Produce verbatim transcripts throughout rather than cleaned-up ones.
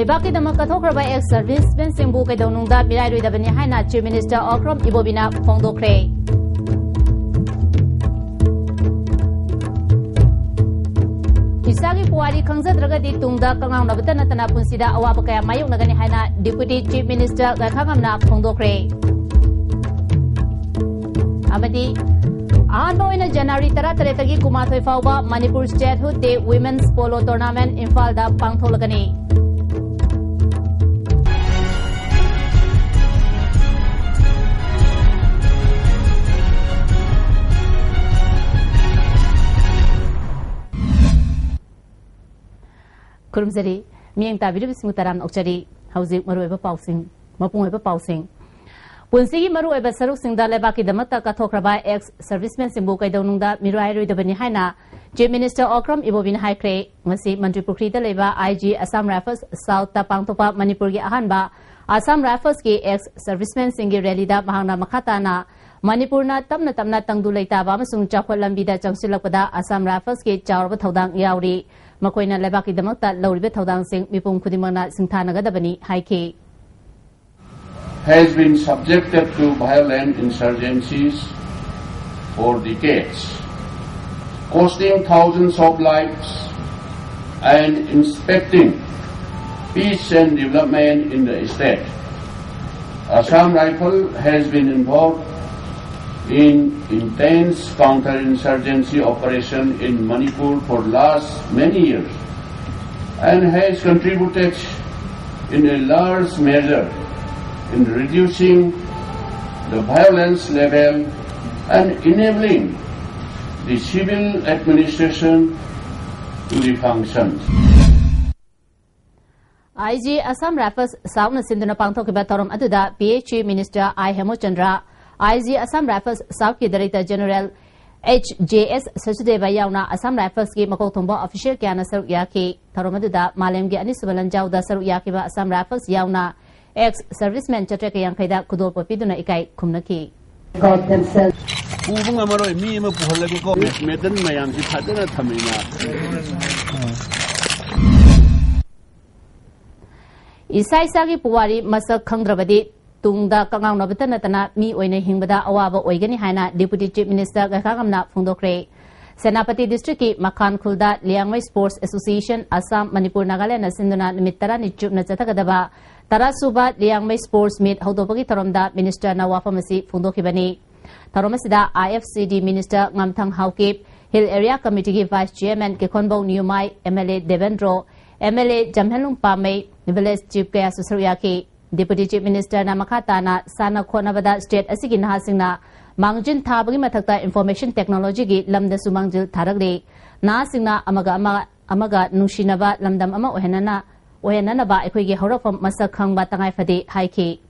ꯂꯩꯕꯥꯛꯀꯤꯗꯃꯛ ꯀꯠꯊꯣꯛꯈ꯭ꯔꯕ ex servicemenꯁꯤꯡꯕꯨ ꯀꯩꯗꯧꯅꯨꯡꯗ ꯃꯤꯔꯥꯏꯔꯣꯏꯗꯕꯅꯤ ꯍꯥꯏꯅ Chief Minister Okram Ibobiꯅ ꯐꯣꯡꯗꯣꯛꯈ꯭ꯔꯦ꯫ ꯏꯁꯥꯒꯤ ꯄꯨꯋꯥꯔꯤ ꯈꯪꯖꯗ꯭ꯔꯒꯗꯤ ꯇꯨꯡꯗ ꯀꯉꯥꯎꯅꯕꯇ ꯅꯠꯇꯅ ꯄꯨꯟꯁꯤꯗ ꯑꯋꯥꯕ ꯀꯌꯥ ꯃꯥꯌꯣꯛꯅꯒꯅꯤ ꯍꯥꯏꯅ Deputy Chief Minister ꯒꯥꯏꯈꯥꯉꯝꯅ ꯐꯣꯡꯗꯣꯛꯈ꯭ꯔꯦ꯫ ꯑꯃꯗꯤ ꯑꯍꯥꯟꯕ ꯑꯣꯏꯅ January ꯇꯔꯥꯇꯔꯦꯠꯇꯒꯤ ꯀꯨꯟꯃꯥꯊꯣꯏ ꯐꯥꯎꯕ Manipur Statehood Day Women's Polo Tournament ꯏꯝꯐꯥꯜꯗ ꯄꯥꯡꯊꯣꯛꯂꯒꯅꯤ꯫ ꯈꯨꯔꯨꯝꯖꯔꯤ꯫ ꯃꯤꯠꯌꯦꯡ ꯇꯥꯕꯤꯔꯤꯕꯁꯤꯡꯕꯨ ꯇꯔꯥꯝꯅ ꯑꯣꯛꯆꯔꯤ꯫ ꯍꯧꯖꯤꯛ ꯃꯔꯨꯑꯣꯏꯕ ꯄꯥꯎꯁꯤꯡ, ꯃꯄꯨꯡ ꯑꯣꯏꯕ ꯄꯥꯎꯁꯤꯡ꯫ ꯄꯨꯟꯁꯤꯒꯤ ꯃꯔꯨꯑꯣꯏꯕ ꯁꯔꯨꯛꯁꯤꯡꯗ ꯂꯩꯕꯥꯛꯀꯤꯗꯃꯛꯇ ꯀꯠꯊꯣꯛꯈ꯭ꯔꯕ ex servicemenꯁꯤꯡꯕꯨ ꯀꯩꯗꯧꯅꯨꯡꯗ ꯃꯤꯔꯥꯏꯔꯣꯏꯗꯕꯅꯤ ꯍꯥꯏꯅ Chief Minister Okram Ibobiꯅ ꯍꯥꯏꯈ꯭ꯔꯦ꯫ ꯉꯁꯤ ꯃꯟꯇ꯭ꯔꯤ ꯄꯨꯈ꯭ꯔꯤꯗ ꯂꯩꯕ I G Assam Rifles Southꯇ ꯄꯥꯡꯊꯣꯛꯄ ꯃꯅꯤꯄꯨꯔꯒꯤ ꯑꯍꯥꯟꯕ Assam Riflesꯀꯤ ex servicemenꯁꯤꯡꯒꯤ rallyꯗ ꯃꯍꯥꯛꯅ ꯃꯈꯥ ꯇꯥꯅ ꯃꯅꯤꯄꯨꯔꯅ ꯇꯞꯅ ꯇꯞꯅ ꯇꯪꯗꯨ ꯂꯩꯇꯥꯕ ꯑꯃꯁꯨꯡ ꯆꯥꯎꯈꯠ ꯂꯝꯕꯤꯗ ꯆꯪꯁꯤꯜꯂꯛꯄꯗ Assam Riflesꯀꯤ ꯆꯥꯎꯔꯕ ꯊꯧꯗꯥꯡ ꯌꯥꯎꯔꯤ꯫ ꯃꯈꯣꯏꯅ ꯂꯩꯕꯥꯛꯀꯤꯗꯃꯛꯇ ꯂꯧꯔꯤꯕ ꯊꯧꯗꯥꯡꯁꯤꯡ ꯃꯤꯄꯨꯝ ꯈꯨꯗꯤꯡꯃꯛꯅ ꯁꯤꯡꯊꯥꯅꯒꯗꯕꯅꯤ ꯍꯥꯏꯈꯤ꯫ has been subjected to violent insurgencies for decades, costing thousands of lives and impacting peace and development in the state. Assam Rifle has been involved in intense counter-insurgency operation in Manipur for last many years and has contributed in a large measure in reducing the violence level and enabling the civil administration to be functioned. I G Assam Rifles Southꯅ ꯁꯤꯟꯗꯨꯅ ꯄꯥꯡꯊꯣꯛꯈꯤꯕ ꯊꯧꯔꯝ ꯑꯗꯨꯗ P H E Minister I Hemochandra, I G Assam Rifles Southꯀꯤ Director General H J S Sachadeva ꯌꯥꯎꯅ Assam Riflesꯀꯤ ꯃꯀꯣꯛ ꯊꯣꯡꯕ official ꯀꯌꯥꯅ ꯁꯔꯨꯛ ꯌꯥꯈꯤ꯫ ꯊꯧꯔꯝ ꯑꯗꯨꯗ ꯃꯥꯂꯦꯝꯒꯤ ꯑꯅꯤꯁꯨꯕ ꯂꯥꯟꯖꯥꯎꯗ ꯁꯔꯨꯛ ꯌꯥꯈꯤꯕ Assam Rifles ꯌꯥꯎꯅ ex servicemen ꯆꯥꯇ꯭ꯔꯦꯠꯀ ꯌꯥꯡꯈꯩꯗ ꯈꯨꯗꯣꯜꯄꯣꯠ ꯄꯤꯗꯨꯅ ꯏꯀꯥꯏ ꯈꯨꯝꯅꯈꯤ꯫ ꯄꯨꯕ ꯉꯝꯃꯔꯣꯏ꯫ ꯃꯤ ꯑꯃ ꯄꯨꯍꯜꯂꯒꯦꯀꯣ꯫ ꯃꯦꯗꯜ ꯃꯌꯥꯝꯁꯤ ꯐꯖꯅ ꯊꯝꯃꯤꯅ꯫ ꯏꯁꯥ ꯏꯁꯥꯒꯤ ꯄꯨꯋꯥꯔꯤ ꯃꯁꯛ ꯈꯪꯗ꯭ꯔꯕꯗꯤ ꯇꯨꯡꯗ ꯀꯛꯉꯥꯎꯅꯕꯇ ꯅꯠꯇꯅ ꯃꯤ ꯑꯣꯏꯅ ꯍꯤꯡꯕꯗ ꯑꯋꯥꯕ ꯑꯣꯏꯒꯅꯤ ꯍꯥꯏꯅ Deputy Chief Minister ꯒꯥꯏꯈꯥꯉꯝꯅ ꯐꯣꯡꯗꯣꯛꯈ꯭ꯔꯦ꯫ Senapati district ꯀꯤ ꯃꯈꯥꯟ ꯈꯨꯜꯗ ꯂꯤꯌꯥꯡꯃꯩ Sports Association, ꯑꯁꯥꯝ, ꯃꯅꯤꯄꯨꯔ, ꯅꯥꯒꯥꯂꯦꯟꯗ ꯁꯤꯟꯗꯨꯅ ꯅꯨꯃꯤꯠ ꯇꯔꯥꯅꯤ ꯆꯨꯞꯅ ꯆꯠꯊꯒꯗꯕ ꯇꯔꯥꯁꯨꯕ ꯂꯤꯌꯥꯡꯃꯩ Sports Meet ꯍꯧꯗꯣꯛꯄꯒꯤ ꯊꯧꯔꯝꯗ Minister ꯅ ꯋꯥꯐꯝ ꯑꯁꯤ ꯐꯣꯡꯗꯣꯛꯈꯤꯕꯅꯤ꯫ ꯊꯧꯔꯝ ꯑꯁꯤꯗ I F C D Minister ꯉꯝꯊꯪ Haokip, Hill Area Committee ꯒꯤ Vice Chairman ꯀꯤꯈꯣꯟꯕꯧ ꯅꯤꯌꯨꯃꯥꯏ, M L A Devendro, M L A ꯖꯝꯍꯦꯟꯂꯨꯡ ꯄꯥꯝꯃꯩ, Village Chief ꯀꯌꯥꯁꯨ ꯁꯔꯨꯛ ꯌꯥꯈꯤ꯫ Deputy Chief Minister ꯅ ꯃꯈꯥ ꯇꯥꯅ ꯁꯥꯟꯅ ꯈꯣꯠꯅꯕꯗ state ꯑꯁꯤꯒꯤ ꯅꯍꯥꯁꯤꯡꯅ ꯃꯥꯡꯖꯤꯟ ꯊꯥꯕꯒꯤ ꯃꯊꯛꯇ information technology ꯒꯤ ꯂꯝꯗꯁꯨ ꯃꯥꯡꯖꯤꯜ ꯊꯥꯔꯛꯂꯤ꯫ ꯅꯍꯥꯁꯤꯡꯅ ꯑꯃꯒ ꯑꯃ, ꯑꯃꯒ ꯅꯨꯡꯁꯤꯅꯕ ꯂꯝꯗꯝ ꯑꯃ ꯑꯣꯏꯍꯟꯅꯅ, ꯑꯣꯏꯍꯟꯅꯅꯕ ꯑꯩꯈꯣꯏꯒꯤ ꯍꯧꯔꯛꯐꯝ ꯃꯁꯛ ꯈꯪꯕ ꯇꯉꯥꯏ ꯐꯗꯦ ꯍꯥꯏꯈꯤ꯫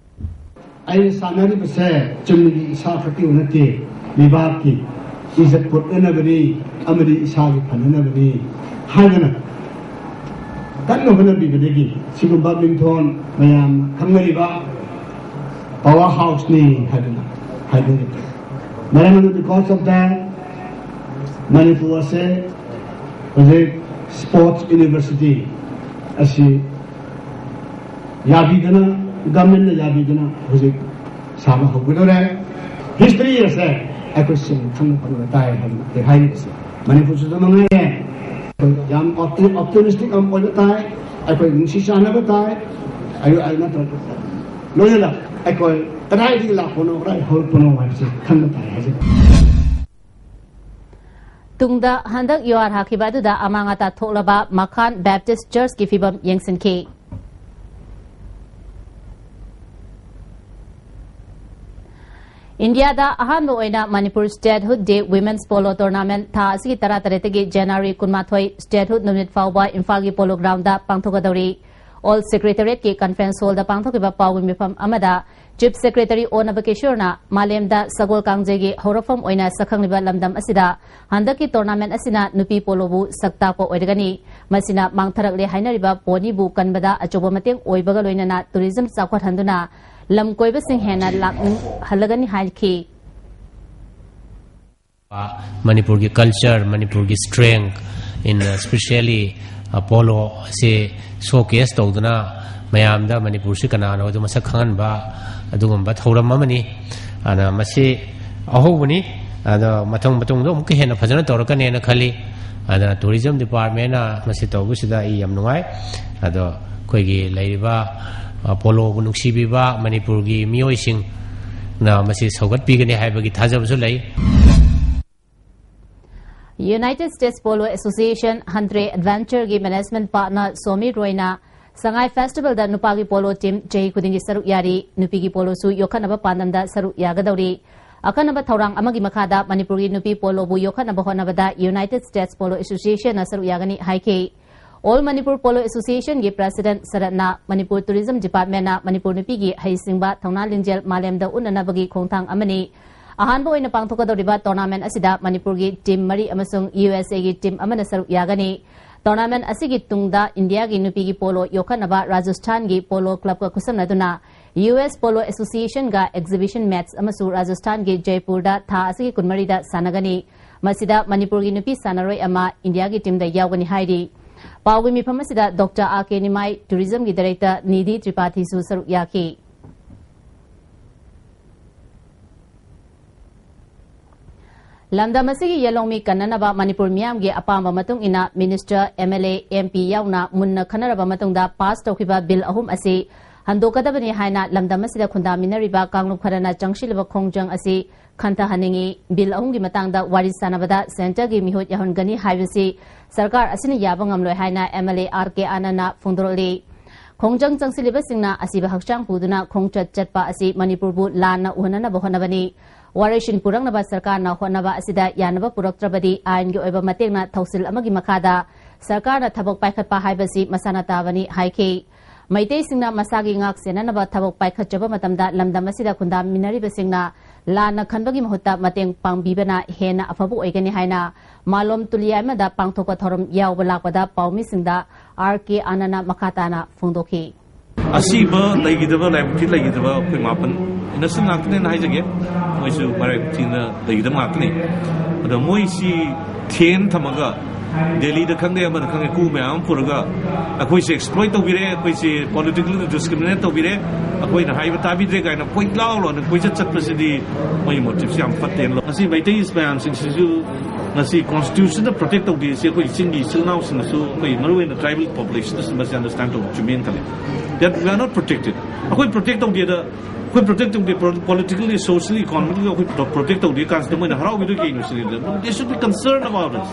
ꯑꯩꯅ ꯁꯥꯟꯅꯔꯤꯕꯁꯦ ꯆꯨꯝꯅꯒꯤ ꯏꯁꯥ ꯈꯛꯀꯤ ꯅꯠꯇꯦ, ꯂꯩꯕꯥꯛꯀꯤ ꯏꯖꯠ ꯄꯨꯔꯛꯅꯅꯕꯅꯤ ꯑꯃꯗꯤ ꯏꯁꯥꯒꯤ ꯐꯅꯅꯕꯅꯤ ꯍꯥꯏꯗꯅ ꯀꯟꯅ ꯍꯣꯠꯅꯕꯤꯕꯗꯒꯤ ꯁꯤꯒꯨꯝꯕ ꯃꯤꯡꯊꯣꯟ ꯃꯌꯥꯝꯅ ꯈꯪꯅꯔꯤꯕ power house ꯅꯤ ꯍꯥꯏꯗꯅ ꯍꯥꯏꯅꯔꯤꯕ꯫ ꯃꯔꯝ ꯑꯗꯨꯅ because of that ꯃꯅꯤꯄꯨꯔ ꯑꯁꯦ ꯍꯧꯖꯤꯛ Sports University ꯑꯁꯤ ꯌꯥꯕꯤꯗꯅ, government ꯅ ꯌꯥꯕꯤꯗꯅ ꯍꯧꯖꯤꯛ ꯁꯥꯕ ꯍꯧꯒꯗꯧꯔꯦ꯫ History ꯑꯁꯦ ꯑꯩꯈꯣꯏ ꯁꯦꯡꯅ ꯈꯪꯅ ꯐꯪꯕ ꯇꯥꯏ ꯍꯥꯏꯗꯅ ꯑꯩ ꯍꯥꯏꯔꯤꯕꯁꯦ꯫ ꯃꯅꯤꯄꯨꯔꯁꯤꯗ ꯃꯉꯥꯏꯔꯦ꯫ ꯑꯩꯈꯣꯏ ꯌꯥꯝ opti-, optimistic ꯑꯃ ꯑꯣꯏꯕ ꯇꯥꯏ, ꯑꯩꯈꯣꯏ ꯅꯨꯡꯁꯤ ꯆꯥꯟꯅꯕ ꯇꯥꯏ, ꯑꯩ, ꯑꯩ ꯅꯠꯇ꯭ꯔꯒ ꯂꯣꯏꯅꯅ ꯑꯩꯈꯣꯏ ꯀꯗꯥꯏꯗꯒꯤ ꯂꯥꯛꯄꯅꯣ, ꯀꯗꯥꯏ ꯍꯧꯔꯛꯄꯅꯣ ꯍꯥꯏꯕꯁꯦ ꯈꯪꯕ ꯇꯥꯏ ꯍꯥꯏꯖꯩ꯫ ꯇꯨꯡꯗ ꯍꯟꯗꯛ ꯌꯨꯍꯥꯔ ꯍꯥꯈꯤꯕ ꯑꯗꯨꯗ ꯑꯃꯥꯡ ꯑꯇꯥ ꯊꯣꯛꯂꯕ ꯃꯈꯥꯟ Baptist Church ꯀꯤ ꯐꯤꯕꯝ ꯌꯦꯡꯁꯤꯟꯈꯤ꯫ ꯏꯟꯗꯤꯌꯥꯗ ꯑꯍꯥꯟꯕ ꯑꯣꯏꯅ Manipur Statehood Day Women's Polo Tournament ꯊꯥ ꯑꯁꯤꯒꯤ ꯇꯔꯥꯇꯔꯦꯠꯇꯒꯤ January ꯀꯨꯟꯃꯥꯊꯣꯏ Statehood ꯅꯨꯃꯤꯠ ꯐꯥꯎꯕ ꯏꯝꯐꯥꯜꯒꯤ Polo Ground ꯗ ꯄꯥꯡꯊꯣꯛꯀꯗꯧꯔꯤ꯫ All Secretariat ꯀꯤ Conference Hall ꯗ ꯄꯥꯡꯊꯣꯛꯈꯤꯕ ꯄꯥꯎꯒꯤ ꯃꯤꯐꯝ ꯑꯃꯗ Chief Secretary ꯑꯣ ꯅꯕꯀꯤꯁꯣꯔꯅ ꯃꯥꯂꯦꯝꯗ ꯁꯒꯣꯜ ꯀꯥꯡꯖꯩꯒꯤ ꯍꯧꯔꯛꯐꯝ ꯑꯣꯏꯅ ꯁꯛꯈꯪꯂꯤꯕ ꯂꯝꯗꯝ ꯑꯁꯤꯗ ꯍꯟꯗꯛꯀꯤ tournament ꯑꯁꯤꯅ ꯅꯨꯄꯤ polo ꯕꯨ ꯁꯛ ꯇꯥꯛꯄ ꯑꯣꯏꯔꯒꯅꯤ꯫ ꯃꯁꯤꯅ ꯃꯥꯡꯊꯔꯛꯂꯦ ꯍꯥꯏꯅꯔꯤꯕ pony ꯕꯨ ꯀꯟꯕꯗ ꯑꯆꯧꯕ ꯃꯇꯦꯡ ꯑꯣꯏꯕꯒ ꯂꯣꯏꯅꯅ tourism ꯆꯥꯎꯈꯠꯍꯟꯗꯨꯅ ꯂꯝ ꯀꯣꯏꯕꯁꯤꯡ ꯍꯦꯟꯅ ꯂꯥꯛꯅꯤꯡꯍꯜꯂꯒꯅꯤ ꯍꯥꯏꯈꯤ꯫ ꯃꯅꯤꯄꯨꯔꯒꯤ culture, ꯃꯅꯤꯄꯨꯔꯒꯤ strength in especially, ꯑ, polo ꯑꯁꯤ showcase ꯇꯧꯗꯨꯅ ꯃꯌꯥꯝꯗ ꯃꯅꯤꯄꯨꯔꯁꯤ ꯀꯅꯥꯅꯣ ꯑꯗꯨ ꯃꯁꯛ ꯈꯪꯍꯟꯕ ꯑꯗꯨꯒꯨꯝꯕ ꯊꯧꯔꯝ ꯑꯃꯅꯤ꯫ ꯑꯗ ꯃꯁꯤ ꯑꯍꯧꯕꯅꯤ꯫ ꯑꯗꯣ ꯃꯊꯪ ꯃꯇꯨꯡꯗ ꯑꯃꯨꯛꯀ ꯍꯦꯟꯅ ꯐꯖꯅ ꯇꯧꯔꯛꯀꯅꯦꯅ ꯈꯜꯂꯤ꯫ ꯑꯗꯨꯅ tourism departmentꯅ ꯃꯁꯤ ꯇꯧꯕꯁꯤꯗ ꯑꯩ ꯌꯥꯝ ꯅꯨꯡꯉꯥꯏ꯫ ꯑꯗꯣ ꯑꯩꯈꯣꯏꯒꯤ ꯂꯩꯔꯤꯕ, ꯑ, ꯄꯣꯂꯣꯕꯨ ꯅꯨꯡꯁꯤꯕꯤꯕ ꯃꯅꯤꯄꯨꯔꯒꯤ ꯃꯤꯑꯣꯏꯁꯤꯡꯅ ꯃꯁꯤ ꯁꯧꯒꯠꯄꯤꯒꯅꯤ ꯍꯥꯏꯕꯒꯤ ꯊꯥꯖꯕꯁꯨ ꯂꯩ꯫ United States Polo Association Hantray Adventureꯒꯤ management partner Somi ꯔꯣꯏꯅ ꯁꯉꯥꯏ festivalꯗ ꯅꯨꯄꯥꯒꯤ ꯄꯣꯂꯣ team ꯆꯍꯤ ꯈꯨꯗꯤꯡꯒꯤ ꯁꯔꯨꯛ ꯌꯥꯔꯤ, ꯅꯨꯄꯤꯒꯤ ꯄꯣꯂꯣꯁꯨ ꯌꯣꯛꯈꯠꯅꯕ ꯄꯥꯟꯗꯝꯗ ꯁꯔꯨꯛ ꯌꯥꯒꯗꯧꯔꯤ꯫ ꯑꯀꯟꯅꯕ ꯊꯧꯔꯥꯡ ꯑꯃꯒꯤ ꯃꯈꯥꯗ ꯃꯅꯤꯄꯨꯔꯒꯤ ꯅꯨꯄꯤ ꯄꯣꯂꯣꯕꯨ ꯌꯣꯛꯈꯠꯅꯕ ꯍꯣꯠꯅꯕꯗ United States Polo Associationꯅ ꯁꯔꯨꯛ ꯌꯥꯒꯅꯤ ꯍꯥꯏꯈꯤ꯫ All Manipur Polo Associationꯒꯤ president ꯁꯔꯠꯅ Manipur tourism departmentꯅ Manipur ꯅꯨꯄꯤꯒꯤ ꯍꯩꯁꯤꯡꯕ ꯊꯧꯅꯥ ꯂꯤꯡꯖꯦꯜ ꯃꯥꯂꯦꯝꯗ ꯎꯠꯅꯅꯕꯒꯤ ꯈꯣꯡꯊꯥꯡ ꯑꯃꯅꯤ꯫ ꯑꯍꯥꯟꯕ ꯑꯣꯏꯅ ꯄꯥꯡꯊꯣꯛꯀꯗꯧꯔꯤꯕ tournament ꯑꯁꯤꯗ ꯃꯅꯤꯄꯨꯔꯒꯤ team ꯃꯔꯤ ꯑꯃꯁꯨꯡ USAꯒꯤ team ꯑꯃꯅ ꯁꯔꯨꯛ ꯌꯥꯒꯅꯤ꯫ Tournament ꯑꯁꯤꯒꯤ ꯇꯨꯡꯗ ꯏꯟꯗꯤꯌꯥꯒꯤ ꯅꯨꯄꯤꯒꯤ ꯄꯣꯂꯣ ꯌꯣꯛꯈꯠꯅꯕ ꯔꯥꯖꯁꯊꯥꯟꯒꯤ ꯄꯣꯂꯣ clubꯀ ꯈꯨꯠꯁꯝꯅꯗꯨꯅ US Polo Associationꯒ exhibition match ꯑꯃꯁꯨ ꯔꯥꯖꯁꯊꯥꯟꯒꯤ ꯖꯩꯄꯨꯔꯗ ꯊꯥ ꯑꯁꯤꯒꯤ ꯀꯨꯟꯃꯔꯤꯗ ꯁꯥꯟꯅꯒꯅꯤ꯫ ꯃꯁꯤꯗ ꯃꯅꯤꯄꯨꯔꯒꯤ ꯅꯨꯄꯤ ꯁꯥꯟꯅꯔꯣꯏ ꯑꯃ ꯏꯟꯗꯤꯌꯥꯒꯤ teamꯗ ꯌꯥꯎꯒꯅꯤ ꯍꯥꯏꯔꯤ꯫ ꯄꯥꯎꯒꯤ ꯃꯤꯐꯝ ꯑꯁꯤꯗ Doctor R K ꯅꯤꯃꯥꯏ, tourismꯒꯤ director ꯅꯤꯙꯤ ꯇ꯭ꯔꯤꯄꯥꯊꯤꯁꯨ ꯁꯔꯨꯛ ꯌꯥꯈꯤ꯫ ꯂꯝꯗꯝ ꯑꯁꯤꯒꯤ ꯌꯦꯜꯍꯧꯃꯤ ꯀꯟꯅꯅꯕ ꯃꯅꯤꯄꯨꯔ ꯃꯤꯌꯥꯝꯒꯤ ꯑꯄꯥꯝꯕ ꯃꯇꯨꯡ ꯏꯟꯅ minister, MLA, MP ꯌꯥꯎꯅ ꯃꯨꯟꯅ ꯈꯟꯅꯔꯕ ꯃꯇꯨꯡꯗ pass ꯇꯧꯈꯤꯕ bill ꯑꯍꯨꯝ ꯑꯁꯤ ꯍꯟꯗꯣꯛꯀꯗꯕꯅꯤ ꯍꯥꯏꯅ ꯂꯝꯗꯝ ꯑꯁꯤꯗ ꯈꯨꯟꯗꯥꯃꯤꯟꯅꯔꯤꯕ ꯀꯥꯡꯂꯨꯞ ꯈꯔꯅ ꯆꯪꯁꯤꯜꯂꯤꯕ ꯈꯣꯡꯖꯪ ꯑꯁꯤ ꯈꯟꯊꯍꯟꯅꯤꯡꯏ꯫ Bill ꯑꯍꯨꯝꯒꯤ ꯃꯇꯥꯡꯗ ꯋꯥꯔꯤ ꯁꯥꯟꯅꯕꯗ centreꯒꯤ ꯃꯤꯍꯨꯠ ꯌꯥꯎꯍꯟꯒꯅꯤ ꯍꯥꯏꯕꯁꯤ ꯁꯔꯀꯥꯔ ꯑꯁꯤꯅ ꯌꯥꯕ ꯉꯝꯂꯣꯏ ꯍꯥꯏꯅ MLA R K ꯑꯥꯅꯟꯗꯅ ꯐꯣꯡꯗꯣꯔꯛꯂꯤ꯫ ꯈꯣꯡꯖꯪ ꯆꯪꯁꯤꯜꯂꯤꯕꯁꯤꯡꯅ ꯑꯁꯤꯕ ꯍꯛꯆꯥꯡ ꯄꯨꯗꯨꯅ ꯈꯣꯡꯆꯠ ꯆꯠꯄ ꯑꯁꯤ ꯃꯅꯤꯄꯨꯔꯕꯨ ꯂꯥꯟꯅ ꯎꯍꯟꯅꯅꯕ ꯍꯣꯠꯅꯕꯅꯤ꯫ ꯋꯥꯔꯣꯏꯁꯤꯟ ꯄꯨꯔꯛꯅꯕ ꯁꯔꯀꯥꯔꯅ ꯍꯣꯠꯅꯕ ꯑꯁꯤꯗ ꯌꯥꯅꯕ ꯄꯨꯔꯛꯇ꯭ꯔꯕꯗꯤ ꯑꯥꯏꯟꯒꯤ ꯑꯣꯏꯕ ꯃꯇꯦꯡꯅ ꯊꯧꯁꯤꯜ ꯑꯃꯒꯤ ꯃꯈꯥꯗ ꯁꯔꯀꯥꯔꯅ ꯊꯕꯛ ꯄꯥꯏꯈꯠꯄ ꯍꯥꯏꯕꯁꯤ ꯃꯁꯥꯅ ꯇꯥꯕꯅꯤ ꯍꯥꯏꯈꯤ꯫ ꯃꯩꯇꯩꯁꯤꯡꯅ ꯃꯁꯥꯒꯤ ꯉꯥꯛ ꯁꯦꯟꯅꯅꯕ ꯊꯕꯛ ꯄꯥꯏꯈꯠꯆꯕ ꯃꯇꯝꯗ ꯂꯝꯗꯝ ꯑꯁꯤꯗ ꯈꯨꯟꯗꯥꯃꯤꯟꯅꯔꯤꯕꯁꯤꯡꯅ ꯂꯥꯟꯅ ꯈꯟꯕꯒꯤ ꯃꯍꯨꯠꯇ ꯃꯇꯦꯡ ꯄꯥꯡꯕꯤꯕꯅ ꯍꯦꯟꯅ ꯑꯐꯕ ꯑꯣꯏꯒꯅꯤ ꯍꯥꯏꯅ ꯃꯥꯂꯣꯝ ꯇꯨꯂꯤ ꯑꯃꯗ ꯄꯥꯡꯊꯣꯛꯄ ꯊꯧꯔꯝ ꯌꯥꯎꯕ ꯂꯥꯛꯄꯗ ꯄꯥꯎꯃꯤꯁꯤꯡꯗ R K ꯑꯥꯅꯟꯗꯅ ꯃꯈꯥ ꯇꯥꯅ ꯐꯣꯡꯗꯣꯛꯈꯤ꯫ ꯑꯁꯤꯕ ꯂꯩꯈꯤꯗꯕ, ꯂꯥꯏꯕꯛ ꯊꯤ ꯂꯩꯈꯤꯗꯕ ꯑꯩꯈꯣꯏ ꯃꯥꯄꯟ innocent ꯉꯥꯛꯇꯅꯦꯅ ꯍꯥꯏꯖꯒꯦ꯫ ꯃꯣꯏꯁꯨ ꯃꯔꯥꯏꯕꯛ ꯊꯤꯅ ꯂꯩꯈꯤꯗꯕ ꯉꯥꯛꯇꯅꯤ꯫ ꯑꯗꯣ ꯃꯣꯏꯁꯤ ꯊꯦꯝ ꯊꯝꯃꯒ ꯗꯦꯜꯂꯤꯗ ꯈꯪꯗꯦ, ꯑꯃꯗ ꯈꯪꯗꯦ, ꯀꯨ ꯃꯌꯥꯝ ꯑꯃ ꯄꯨꯔꯒ ꯑꯩꯈꯣꯏꯁꯦ ꯑꯦꯛꯁꯄ꯭ꯂꯣꯏꯠ ꯇꯧꯕꯤꯔꯦ, ꯑꯩꯈꯣꯏꯁꯦ ꯄꯣꯂꯤꯇꯤꯀꯦꯜꯗ ꯗꯤꯁꯀ꯭ꯔꯤꯃꯤꯅꯦꯠ ꯇꯧꯕꯤꯔꯦ, ꯑꯩꯈꯣꯏꯅ ꯍꯥꯏꯕ ꯇꯥꯕꯤꯗ꯭ꯔꯦ ꯀꯥꯏꯅ ꯀꯣꯏ ꯂꯥꯎ ꯂꯥꯎꯅ ꯀꯣꯏꯆꯠ ꯆꯠꯄꯁꯤꯗꯤ ꯃꯣꯏꯒꯤ ꯃꯣꯇꯤꯞꯁꯤ ꯌꯥꯝ ꯐꯠꯇꯦꯅ ꯂꯧ꯫ ꯉꯁꯤ ꯃꯩꯇꯩ ꯃꯌꯥꯝꯁꯤꯡꯁꯤꯁꯨ ꯉꯁꯤ ꯀꯣꯟꯁꯇꯤꯇ꯭ꯌꯨꯁꯟꯗ ꯄ꯭ꯔꯣꯇꯦꯛ ꯇꯧꯗꯦꯁꯤ ꯑꯩꯈꯣꯏ ꯆꯤꯡꯒꯤ ꯏꯆꯤꯜ ꯏꯅꯥꯎꯁꯤꯡꯅꯁꯨ, ꯑꯩꯈꯣꯏ ꯃꯔꯨꯑꯣꯏꯅ ꯇ꯭ꯔꯥꯏꯕꯦꯜ ꯄꯣꯄꯨꯂꯦꯁꯟꯗꯁꯨ ꯃꯁꯤ ꯑꯟꯗꯔꯁꯇꯦꯟ ꯇꯧꯕ ꯆꯨꯝꯃꯦꯅ ꯈꯜꯂꯤ꯫ That we are not protected. ꯑꯩꯈꯣꯏ ꯄ꯭ꯔꯣꯇꯦꯛ ꯇꯧꯗꯦꯗ, ꯑꯩꯈꯣꯏ ꯄ꯭ꯔꯣꯇꯦꯛ ꯇꯧꯗꯦ, ꯄꯣꯂꯤꯇꯤꯀꯦꯜꯂꯤ, ꯁꯣꯁꯤꯌꯦꯜꯂꯤ, ꯏꯀꯣꯅꯣꯃꯤꯀꯦꯜꯂꯤ ꯑꯩꯈꯣꯏ ꯄ꯭ꯔꯣꯇꯦꯛ ꯇꯧꯗꯦ ꯀꯥꯟꯁꯤꯗ ꯃꯣꯏꯅ ꯍꯔꯥꯎꯕꯤꯗꯣꯏ ꯀꯩꯅꯣ ꯁꯤꯅꯤꯗ꯫ They should be concerned about us.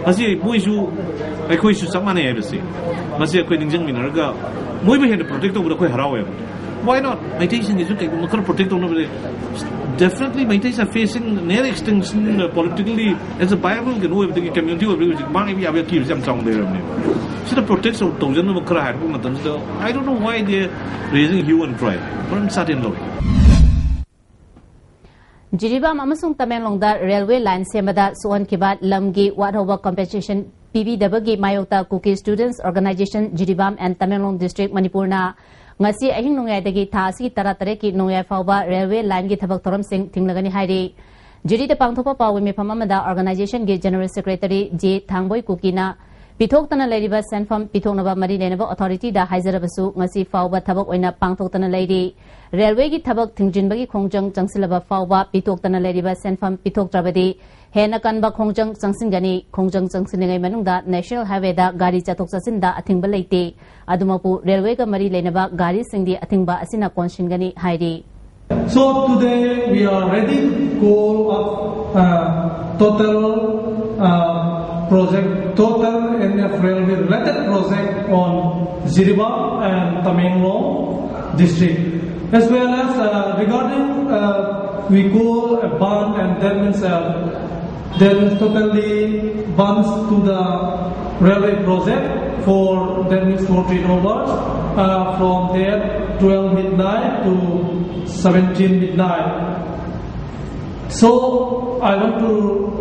ꯃꯁꯤ ꯃꯣꯏꯁꯨ ꯑꯩꯈꯣꯏꯁꯨ ꯆꯞ ꯃꯥꯟꯅꯩ ꯍꯥꯏꯕꯁꯤ ꯃꯁꯤ ꯑꯩꯈꯣꯏ ꯅꯤꯡꯁꯤꯡꯃꯤꯟꯅꯔꯒ ꯃꯣꯏꯕꯨ ꯍꯦꯟꯅ ꯄ꯭ꯔꯣꯇꯦꯛ ꯇꯧꯕꯗ ꯑꯩꯈꯣꯏ ꯍꯔꯥꯎꯋꯦꯕ꯫ Why not? ꯃꯩꯇꯩꯁꯤꯡꯒꯤꯁꯨ ꯀꯩꯒꯨꯝꯕ ꯈꯔ protect ꯇꯧꯅꯕꯁꯦ, definitely Meiteis are facing near extinction, uh, politically, as a viable ꯀꯩꯅꯣ ꯑꯣꯏꯕꯗꯒꯤ, ꯀꯝꯃ꯭ꯌꯨꯅꯤꯇꯤ ꯑꯣꯏꯕꯗꯒꯤ ꯍꯧꯖꯤꯛ ꯃꯥꯡꯉꯤꯕ ꯌꯥꯕꯒꯤ ꯑꯀꯤꯕꯁꯤ ꯌꯥꯝ ꯆꯥꯎꯅ ꯂꯩꯔꯕꯅꯦꯕ꯫ ꯁꯤꯗ ꯄ꯭ꯔꯣꯇꯦꯛ ꯇꯧꯖꯅꯕ ꯈꯔ ꯍꯥꯏꯔꯛꯄ ꯃꯇꯝꯁꯤꯗ, I don't know why they raising hue and cry. ꯃꯔꯝ ꯆꯥꯗꯦꯅ ꯂꯧꯏ꯫ ꯖꯤꯔꯤꯕꯥꯝ ꯑꯃꯁꯨꯡ ꯇꯃꯦꯡꯂꯣꯡꯗ ꯔꯦꯜꯋꯦ ꯂꯥꯏꯟ ꯁꯦꯝꯕꯗ ꯁꯣꯛꯍꯟꯈꯤꯕ ꯂꯝꯒꯤ ꯋꯥꯠꯍꯧꯕ ꯀꯝꯄꯦꯟꯁꯦꯁꯟ ꯄꯤꯕꯤꯗꯕꯒꯤ ꯃꯥꯌꯣꯛꯇ Kuki students organisation Jiribam and Tamenglong district ꯃꯅꯤꯄꯨꯔꯅ ꯉꯁꯤ ꯑꯍꯤꯡ ꯅꯣꯡꯌꯥꯏꯗꯒꯤ ꯊꯥ ꯑꯁꯤꯒꯤ ꯇꯔꯥ ꯇꯔꯦꯠꯀꯤ ꯅꯣꯡꯌꯥꯏ ꯐꯥꯎꯕ ꯔꯦꯜꯋꯦ ꯂꯥꯏꯟꯒꯤ ꯊꯕꯛ ꯊꯧꯔꯝꯁꯤꯡ ꯊꯤꯡꯂꯒꯅꯤ ꯍꯥꯏꯔꯤ꯫ ꯖꯤꯔꯤꯗ ꯄꯥꯡꯊꯣꯛꯄ ꯄꯥꯎꯒꯤ ꯃꯤꯐꯝ ꯑꯃꯗ ꯑꯣꯔꯒꯅꯥꯏꯖꯦꯁꯟꯒꯤ ꯖꯦꯅꯔꯦꯜ ꯁꯦꯀ꯭ꯔꯦꯇꯔꯤ ꯖꯦ ꯊꯥꯡꯕꯣꯏ ꯀꯨꯀꯤꯅ ꯄꯤꯊꯣꯛꯇꯅ ꯂꯩꯔꯤꯕ ꯁꯦꯟꯐꯝ ꯄꯤꯊꯣꯛꯅꯕ ꯃꯔꯤ ꯂꯩꯅꯕ ꯑꯣꯊꯣꯔꯤꯇꯤꯗ ꯍꯥꯏꯖꯔꯕꯁꯨ ꯉꯁꯤ ꯐꯥꯎꯕ ꯊꯕꯛ ꯑꯣꯏꯅ ꯄꯥꯡꯊꯣꯛꯇꯅ ꯂꯩꯔꯤ꯫ ꯔꯦꯜꯋꯦꯒꯤ ꯊꯕꯛ ꯊꯤꯡꯖꯤꯟꯕꯒꯤ ꯈꯣꯡꯖꯪ ꯆꯪꯁꯤꯜꯂꯕ ꯐꯥꯎꯕ ꯄꯤꯊꯣꯛꯇꯅ ꯂꯩꯔꯤꯕ ꯁꯦꯟꯐꯝ ꯄꯤꯊꯣꯛꯇ꯭ꯔꯕꯗꯤ ꯍꯦꯟꯅ ꯀꯟꯕ ꯈꯣꯡꯖꯪ ꯆꯪꯁꯤꯟꯒꯅꯤ꯫ ꯈꯣꯡꯖꯪ ꯆꯪꯁꯤꯜꯂꯤꯉꯩ ꯃꯅꯨꯡꯗ ꯅꯦꯁꯅꯦꯜ ꯍꯥꯏꯋꯦꯗ ꯒꯥꯔꯤ ꯆꯠꯊꯣꯛ ꯆꯠꯁꯤꯟꯗ ꯑꯊꯤꯡꯕ ꯂꯩꯇꯦ꯫ ꯑꯗꯨꯃꯛꯄꯨ ꯔꯦꯜꯋꯦꯒ ꯃꯔꯤ ꯂꯩꯅꯕ ꯒꯥꯔꯤꯁꯤꯡꯗꯤ ꯑꯊꯤꯡꯕ ꯑꯁꯤꯅ ꯀꯣꯟꯁꯤꯟꯒꯅꯤ ꯍꯥꯏꯔꯤ꯫ So today we are ready to call up uh, total uh, project, total N F railway related project on Jiribam and Tamenglong district. As well as uh, regarding uh, we call a ban and that means uh, that means totally bans to the railway project for that means fourteen hours uh, from there twelve midnight to seventeen midnight. So I want to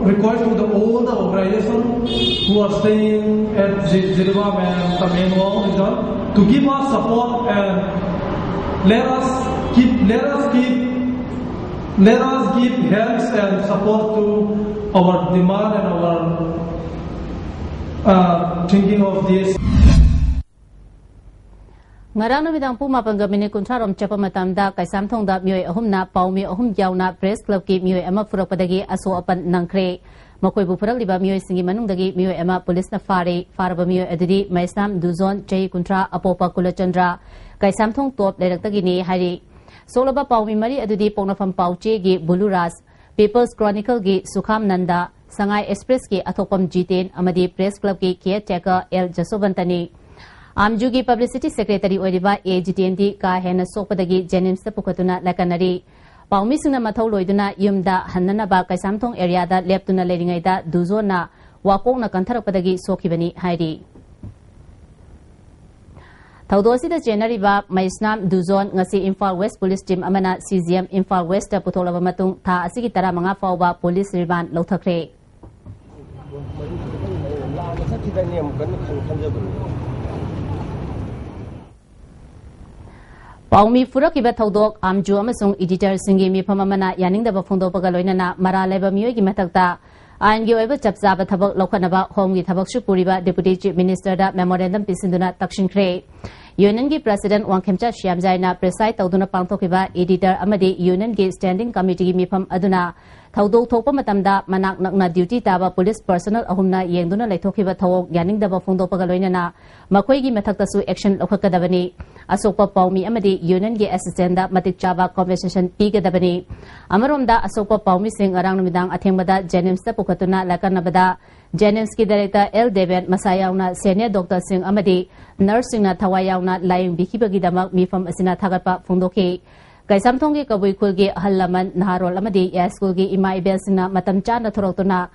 request to the all the organizations who are staying at Jiribam and Tamenglong region to give us support and let us keep let us keep Let us give hands and support to our demand and our uh, thinking of this. ꯉꯔꯥꯡ ꯅꯨꯃꯤꯗꯥꯡ ꯄꯨꯡ ꯃꯥꯄꯟꯒ minute ꯀꯨꯟꯊ꯭ꯔꯥ ꯔꯣꯝ ꯆꯠꯄ ꯃꯇꯝꯗ ꯀꯩꯁꯥꯝꯊꯣꯡꯗ ꯃꯤꯑꯣꯏ ꯑꯍꯨꯝꯅ ꯄꯥꯎꯃꯤ ꯑꯍꯨꯝ ꯌꯥꯎꯅ ꯄ꯭ꯔꯦꯁ ꯀ꯭ꯂꯕꯀꯤ ꯃꯤꯑꯣꯏ ꯑꯃ ꯐꯨꯔꯛꯄꯗꯒꯤ ꯑꯁꯣꯛ ꯑꯄꯟ ꯅꯪꯈ꯭ꯔꯦ꯫ ꯃꯈꯣꯏꯕꯨ ꯐꯨꯔꯛꯂꯤꯕ ꯃꯤꯑꯣꯏꯁꯤꯡꯒꯤ ꯃꯅꯨꯡꯗꯒꯤ ꯃꯤꯑꯣꯏ ꯑꯃ ꯄꯨꯂꯤꯁꯅ ꯐꯥꯔꯦ꯫ ꯐꯥꯔꯕ ꯃꯤꯑꯣꯏ ꯑꯗꯨꯗꯤ ꯃꯩꯁꯅꯥꯝ ꯗꯨꯖꯣꯟ, ꯆꯍꯤ ꯀꯨꯟꯊ꯭ꯔꯥ, ꯑꯄꯣꯛꯄ ꯀꯨꯂꯆꯟꯗ꯭ꯔ, ꯀꯩꯁꯥꯝꯊꯣꯡ ꯇꯣꯞ ꯂꯩꯔꯛꯇꯒꯤꯅꯤ ꯍꯥꯏꯔꯤ꯫ ꯁꯣꯛꯂꯕ ꯄꯥꯎꯃꯤ ꯃꯔꯤ ꯑꯗꯨꯗꯤ ꯄꯣꯛꯅꯐꯝ ꯄꯥꯎꯆꯦꯒꯤ ꯕꯨꯂꯨꯔꯥꯖ, ꯄꯤꯄꯜꯁ ꯀ꯭ꯔꯣꯅꯤꯀꯜꯒꯤ ꯁꯨꯈꯥꯝ ꯅꯟꯗ, ꯁꯉꯥꯏ ꯑꯦꯛꯁꯄ꯭ꯔꯦꯁꯀꯤ ꯑꯊꯣꯛꯄꯝ ꯖꯤꯇꯦꯟ ꯑꯃꯗꯤ ꯄ꯭ꯔꯦꯁ ꯀ꯭ꯂꯕꯀꯤ ꯀꯤꯌꯔ ꯇꯦꯀꯔ ꯑꯦꯜ ꯖꯁꯣꯕꯟꯇꯅꯤ꯫ ꯑꯥꯝꯖꯨꯒꯤ ꯄꯕ꯭ꯂꯤꯁꯤꯇꯤ ꯁꯦꯀ꯭ꯔꯦꯇꯔꯤ ꯑꯣꯏꯔꯤꯕ ꯑꯦ ꯖꯤꯇꯦꯟꯗꯤ ꯀꯥ ꯍꯦꯟꯅ ꯁꯣꯛꯄꯗꯒꯤ ꯖꯦꯅꯤꯝꯁꯇ ꯄꯨꯈꯠꯇꯨꯅ ꯂꯥꯏꯀꯠꯅꯔꯤ꯫ ꯄꯥꯎꯃꯤꯁꯤꯡꯅ ꯃꯊꯧ ꯂꯣꯏꯗꯨꯅ ꯌꯨꯝꯗ ꯍꯟꯅꯅꯕ ꯀꯩꯁꯥꯝꯊꯣꯡ ꯑꯦꯔꯤꯌꯥꯗ ꯂꯦꯞꯇꯨꯅ ꯂꯩꯔꯤꯉꯩꯗ ꯗꯨꯖꯣꯟꯅ ꯋꯥꯀꯣꯛꯅ ꯀꯟꯊꯔꯛꯄꯗꯒꯤ ꯁꯣꯛꯈꯤꯕꯅꯤ ꯍꯥꯏꯔꯤ꯫ ꯊꯧꯗꯣꯛ ꯑꯁꯤꯗ ꯆꯦꯟꯅꯔꯤꯕ ꯃꯩꯁꯅꯥꯝ ꯗꯨꯖꯣꯟ ꯉꯁꯤ ꯏꯝꯐꯥꯜ ꯋꯦꯁ ꯄꯨꯂꯤꯁ ꯇꯤꯝ ꯑꯃꯅ C G M Imphal west ꯄꯨꯊꯣꯛꯂꯕ ꯃꯇꯨꯡ ꯊꯥ ꯑꯁꯤꯒꯤ ꯇꯔꯥꯃꯉꯥ ꯐꯥꯎꯕ ꯄꯨꯂꯤꯁ ꯔꯤꯃꯥꯟ ꯂꯧꯊꯈ꯭ꯔꯦ꯫ ꯄꯥꯎꯃꯤ ꯐꯨꯔꯛꯈꯤꯕ ꯊꯧꯗꯣꯛ ꯑꯥꯝꯖꯨ ꯑꯃꯁꯨꯡ ꯏꯗꯤꯇꯔꯁꯤꯡꯒꯤ ꯃꯤꯐꯝ ꯑꯃꯅ ꯌꯥꯅꯤꯡꯗꯕ ꯐꯣꯡꯗꯣꯛꯄꯒ ꯂꯣꯏꯅꯅ ꯃꯔꯥꯜ ꯂꯩꯕ ꯃꯤꯑꯣꯏꯒꯤ ꯃꯊꯛꯇ ꯑꯥꯏꯟꯒꯤ ꯑꯣꯏꯕ ꯆꯞ ꯆꯥꯕ ꯊꯕꯛ ꯂꯧꯈꯠꯅꯕ ꯍꯣꯝꯒꯤ ꯊꯕꯛꯁꯨ ꯄꯨꯔꯤꯕ ꯗꯦꯄꯨꯇꯤ ꯆꯤꯐ ꯃꯤꯅꯤꯁꯇꯔꯗ ꯃꯦꯃꯣꯔꯦꯟꯗꯝ ꯄꯤꯁꯤꯟꯗꯨꯅ ꯇꯛꯁꯤꯟꯈ꯭ꯔꯦ꯫ ꯌꯨꯅꯤꯌꯟꯒꯤ ꯄ꯭ꯔꯁꯤꯗꯦꯟꯠ ꯋꯥꯡꯈꯦꯝꯆꯥ ꯁ꯭ꯌꯥꯝꯖꯥꯏꯅ ꯄ꯭ꯔꯤꯁꯥꯏꯗ ꯇꯧꯗꯨꯅ ꯄꯥꯡꯊꯣꯛꯈꯤꯕ ꯏꯗꯤꯇꯔ ꯑꯃꯗꯤ ꯌꯨꯅꯤꯌꯟꯒꯤ ꯁ꯭ꯇꯦꯟꯗꯤꯡ ꯀꯃꯤꯇꯤꯒꯤ ꯃꯤꯐꯝ ꯑꯗꯨꯅ ꯊꯧꯗꯣꯛ ꯊꯣꯛꯄ ꯃꯇꯝꯗ ꯃꯅꯥꯛ ꯅꯛꯅ ꯗ꯭ꯌꯨꯇꯤ ꯇꯥꯕ ꯄꯨꯂꯤꯁ ꯄꯔꯁꯅꯦꯜ ꯑꯍꯨꯝꯅ ꯌꯦꯡꯗꯨꯅ ꯂꯩꯊꯣꯛꯈꯤꯕ ꯊꯧꯑꯣꯡ ꯌꯥꯅꯤꯡꯗꯕ ꯐꯣꯡꯗꯣꯛꯄꯒ ꯂꯣꯏꯅꯅ ꯃꯈꯣꯏꯒꯤ ꯃꯊꯛꯇꯁꯨ ꯑꯦꯛꯁꯟ ꯂꯧꯈꯠꯀꯗꯕꯅꯤ꯫ ꯑꯁꯣꯛꯄ ꯄꯥꯎꯃꯤ ꯑꯃꯗꯤ ꯌꯨꯅꯤꯌꯟꯒꯤ ꯑꯦꯁꯤꯁꯇꯦꯟꯗ ꯃꯇꯤꯛ ꯆꯥꯕ ꯀꯣꯝꯄꯦꯟꯁꯦꯁꯟ ꯄꯤꯒꯗꯕꯅꯤ꯫ ꯑꯃꯔꯣꯝꯗ ꯑꯁꯣꯛꯄ ꯄꯥꯎꯃꯤꯁꯤꯡ ꯉꯔꯥꯡ ꯅꯨꯃꯤꯗꯥꯡ ꯑꯊꯦꯡꯕꯗ ꯖꯦꯅꯤꯝꯁꯇ ꯄꯨꯈꯠꯇꯨꯅ ꯂꯥꯏꯀꯠꯅꯕꯗ ꯖꯦꯅꯤꯝꯁꯀꯤ ꯗꯥꯏꯔꯦꯛꯇꯔ ꯑꯦꯜ ꯗꯦꯕꯦꯟ ꯃꯁꯥ ꯌꯥꯎꯅ ꯁꯦꯅꯤꯌꯔ ꯗꯣꯛꯇꯔꯁꯤꯡ ꯑꯃꯗꯤ ꯅꯔꯁꯁꯤꯡꯅ ꯊꯋꯥꯏ ꯌꯥꯎꯅ ꯂꯥꯌꯦꯡꯕꯤꯈꯤꯕꯒꯤꯗꯃꯛ ꯃꯤꯐꯝ ꯑꯁꯤꯅ ꯊꯥꯒꯠꯄ ꯐꯣꯡꯗꯣꯛꯈꯤ꯫ ꯀꯩꯁꯥꯝꯊꯣꯡꯒꯤ ꯀꯕꯨꯏ ꯈꯨꯜꯒꯤ ꯑꯍꯜ ꯂꯃꯟ, ꯅꯍꯥꯔꯣꯜ ꯑꯃꯗꯤ ꯌꯥꯏꯁ꯭ꯀꯨꯜꯒꯤ ꯏꯃꯥ ꯏꯕꯦꯜꯁꯤꯡꯅ ꯃꯇꯝ ꯆꯥꯅ ꯊꯣꯔꯛꯇꯨꯅ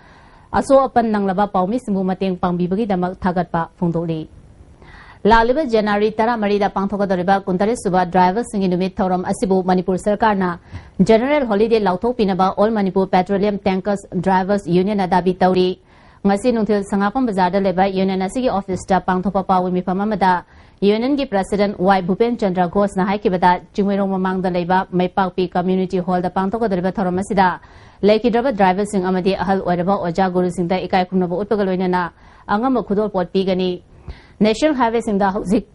ꯑꯁꯣꯛ ꯑꯄꯟ ꯅꯪꯂꯕ ꯄꯥꯎꯃꯤꯁꯤꯡꯕꯨ ꯃꯇꯦꯡ ꯄꯥꯡꯕꯤꯕꯒꯤꯗꯃꯛ ꯊꯥꯒꯠꯄ ꯐꯣꯡꯗꯣꯛꯂꯤ꯫ ꯂꯥꯛꯂꯤꯕ ꯖꯅꯋꯥꯔꯤ ꯇꯔꯥꯃꯔꯤꯗ ꯄꯥꯡꯊꯣꯛꯀꯗꯧꯔꯤꯕ ꯀꯨꯟꯇꯔꯦꯠ ꯁꯨꯕ ꯗ꯭ꯔꯥꯏꯚꯔꯁꯤꯡꯒꯤ ꯅꯨꯃꯤꯠ ꯊꯧꯔꯝ ꯑꯁꯤꯕꯨ ꯃꯅꯤꯄꯨꯔ ꯁꯔꯀꯥꯔꯅ ꯖꯦꯅꯔꯦꯜ ꯍꯣꯂꯤꯗꯦ ꯂꯥꯎꯊꯣꯛꯄꯤꯅꯕ all Manipur petroleum tankers drivers ꯌꯨꯅꯤꯌꯟꯅ ꯗꯥꯕꯤ ꯇꯧꯔꯤ꯫ ꯉꯁꯤ ꯅꯨꯡꯊꯤꯜ ꯁꯉꯥꯛꯄꯝ ꯕꯖꯥꯔꯗ ꯂꯩꯕ ꯌꯨꯅꯤꯌꯟ ꯑꯁꯤꯒꯤ ꯑꯣꯐꯤꯁꯇ ꯄꯥꯡꯊꯣꯛꯄ ꯄꯥꯎꯒꯤ ꯃꯤꯐꯝ ꯑꯃꯗ ꯌꯨꯅꯤꯌꯟꯒꯤ ꯄ꯭ꯔꯁꯤꯗꯦꯟꯠ ꯋꯥꯏ ꯚꯨꯄꯦꯟ ꯆꯟꯗ꯭ꯔ ꯘꯣꯁꯅ ꯍꯥꯏꯈꯤꯕꯗ, ꯆꯤꯡꯃꯩꯔꯣꯡ ꯃꯃꯥꯡꯗ ꯂꯩꯕ ꯃꯩꯄꯥꯛꯄꯤ ꯀꯝꯃ꯭ꯌꯨꯅꯤꯇꯤ ꯍꯣꯜꯗ ꯄꯥꯡꯊꯣꯛꯀꯗꯧꯔꯤꯕ ꯊꯧꯔꯝ ꯑꯁꯤꯗ ꯂꯩꯈꯤꯗ꯭ꯔꯕ ꯗ꯭ꯔꯥꯏꯚꯔꯁꯤꯡ ꯑꯃꯗꯤ ꯑꯍꯜ ꯑꯣꯏꯔꯕ ꯑꯣꯖꯥ ꯒꯨꯔꯨꯁꯤꯡꯗ ꯏꯀꯥꯏ ꯈꯨꯝꯅꯕ ꯎꯠꯄꯒ ꯂꯣꯏꯅꯅ ꯑꯉꯝꯕ ꯈꯨꯗꯣꯜꯄꯣꯠ ꯄꯤꯒꯅꯤ꯫ ꯅꯦꯁꯅꯦꯜ ꯍꯥꯏꯋꯦꯁꯤꯡꯗ ꯍꯧꯖꯤꯛ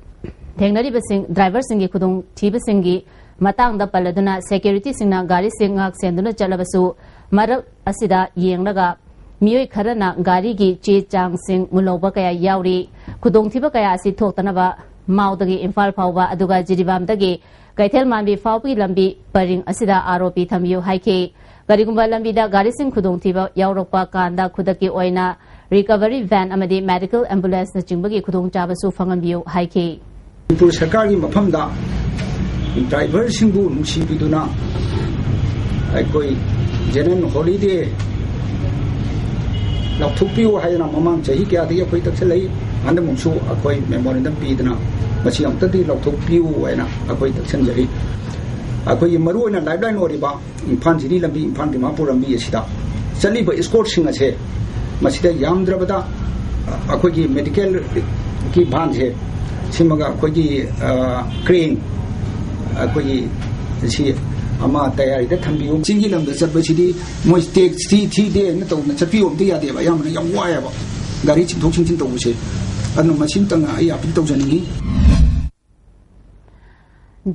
ꯊꯦꯡꯅꯔꯤꯕꯁꯤꯡ, ꯗ꯭ꯔꯥꯏꯚꯔꯁꯤꯡꯒꯤ ꯈꯨꯗꯣꯡꯊꯤꯕꯁꯤꯡꯒꯤ ꯃꯇꯥꯡꯗ ꯄꯜꯂꯗꯨꯅ ꯁꯦꯀ꯭ꯌꯨꯔꯤꯇꯤꯁꯤꯡꯅ ꯒꯥꯔꯤꯁꯤꯡ ꯉꯥꯛ ꯁꯦꯟꯗꯨꯅ ꯆꯠꯂꯕꯁꯨ, ꯃꯔꯛ ꯑꯁꯤꯗ ꯌꯦꯡꯂꯒ ꯃꯤꯑꯣꯏ ꯈꯔꯅ ꯒꯥꯔꯤꯒꯤ ꯆꯦ ꯆꯥꯡꯁꯤꯡ ꯃꯨꯜꯍꯧꯕ ꯀꯌꯥ ꯌꯥꯎꯔꯤ꯫ ꯈꯨꯗꯣꯡꯊꯤꯕ ꯀꯌꯥ ꯑꯁꯤ ꯊꯣꯛꯇꯅꯕ ꯃꯥꯎꯗꯒꯤ ꯏꯝꯐꯥꯜ ꯐꯥꯎꯕ, ꯑꯗꯨꯒ ꯖꯤꯔꯤꯕꯥꯝꯗꯒꯤ ꯀꯩꯊꯦꯜ ꯃꯥꯟꯕꯤ ꯐꯥꯎꯕꯒꯤ ꯂꯝꯕꯤ ꯄꯔꯤꯡ ꯑꯁꯤꯗ ꯑꯥꯔ ꯑꯣ ꯄꯤ ꯊꯝꯕꯤꯌꯨ ꯍꯥꯏꯈꯤ꯫ ꯀꯔꯤꯒꯨꯝꯕ ꯂꯝꯕꯤꯗ ꯒꯥꯔꯤꯁꯤꯡ ꯈꯨꯗꯣꯡꯊꯤꯕ ꯌꯥꯎꯔꯛꯄ ꯀꯥꯟꯗ ꯈꯨꯗꯛꯀꯤ ꯑꯣꯏꯅ ꯔꯤꯀꯚꯔꯤ ꯚꯦꯟ ꯑꯃꯗꯤ ꯃꯦꯗꯤꯀꯦꯜ ꯑꯦꯝꯕꯨꯂꯦꯟꯁꯅꯆꯤꯡꯕꯒꯤ ꯈꯨꯗꯣꯡꯆꯥꯕꯁꯨ ꯐꯪꯍꯟꯕꯤꯌꯨ ꯍꯥꯏꯈꯤ꯫ ꯃꯅꯤꯄꯨꯔ ꯁꯔꯀꯥꯔꯒꯤ ꯃꯐꯝꯗ ꯗ꯭ꯔꯥꯏꯚꯔꯁꯤꯡꯕꯨ ꯅꯨꯡꯁꯤꯕꯤꯗꯨꯅ ꯑꯩꯈꯣꯏ ꯖꯦꯅꯔꯦꯜ ꯍꯣꯂꯤꯗꯦ ꯂꯥꯎꯊꯣꯛꯄꯤꯌꯨ ꯍꯥꯏꯗꯅ ꯃꯃꯥꯡ ꯆꯍꯤ ꯀꯌꯥꯗꯒꯤ ꯑꯩꯈꯣꯏ ꯇꯛꯁꯜꯂꯛꯏ꯫ ꯍꯟꯗꯛꯃꯨꯛꯁꯨ ꯑꯩꯈꯣꯏ ꯃꯦꯃꯣꯔꯦꯟꯗꯝ ꯄꯤꯗꯅ ꯃꯁꯤ ꯑꯃꯨꯛꯇꯗꯤ ꯂꯧꯊꯣꯛꯄꯤꯌꯨ ꯍꯥꯏꯅ ꯑꯩꯈꯣꯏ ꯇꯛꯁꯟꯖꯔꯤ꯫ ꯑꯩꯈꯣꯏꯒꯤ ꯃꯔꯨꯑꯣꯏꯅ ꯂꯥꯏꯐꯂꯥꯏꯟ ꯑꯣꯏꯔꯤꯕ ꯏꯝꯐꯥꯜ ꯖꯤꯔꯤ ꯂꯝꯕꯤ, ꯏꯝꯐꯥꯜ ꯗꯤꯃꯥꯄꯨꯔ ꯂꯝꯕꯤ ꯑꯁꯤꯗ ꯆꯠꯂꯤꯕ ꯏꯁꯀꯣꯔꯠꯁꯤꯡ ꯑꯁꯦ ꯃꯁꯤꯗ ꯌꯥꯝꯗ꯭ꯔꯕꯗ ꯑꯩꯈꯣꯏꯒꯤ ꯃꯦꯗꯤꯀꯦꯜꯒꯤ ꯚꯥꯟꯁꯦ ꯁꯤꯃꯒ ꯑꯩꯈꯣꯏꯒꯤ, ꯑ, ꯀ꯭ꯔꯦꯟ ꯑꯩꯈꯣꯏꯒꯤ ꯁꯤ ꯑꯃ ꯇꯌꯥꯔꯤꯗ ꯊꯝꯕꯤꯌꯨ꯫ ꯆꯤꯡꯒꯤ ꯂꯝꯗ ꯆꯠꯄꯁꯤꯗꯤ ꯃꯣꯏ ꯇꯦꯛꯁ ꯊꯤ, ꯊꯤꯗꯦꯅ ꯇꯧꯗꯅ ꯆꯠꯄꯤꯌꯣ ꯑꯝꯇ ꯌꯥꯗꯦꯕ꯫ ꯑꯌꯥꯝꯕꯅ ꯌꯥꯝ ꯋꯥꯏꯑꯦꯕ ꯒꯥꯔꯤ ꯆꯤꯡꯊꯣꯛ ꯆꯤꯡꯁꯤꯟ ꯇꯧꯕꯁꯦ꯫ ꯑꯗꯨꯅ ꯃꯁꯤꯝꯇꯪ ꯑꯩ appeal ꯇꯧꯖꯅꯤꯡꯉꯤ꯫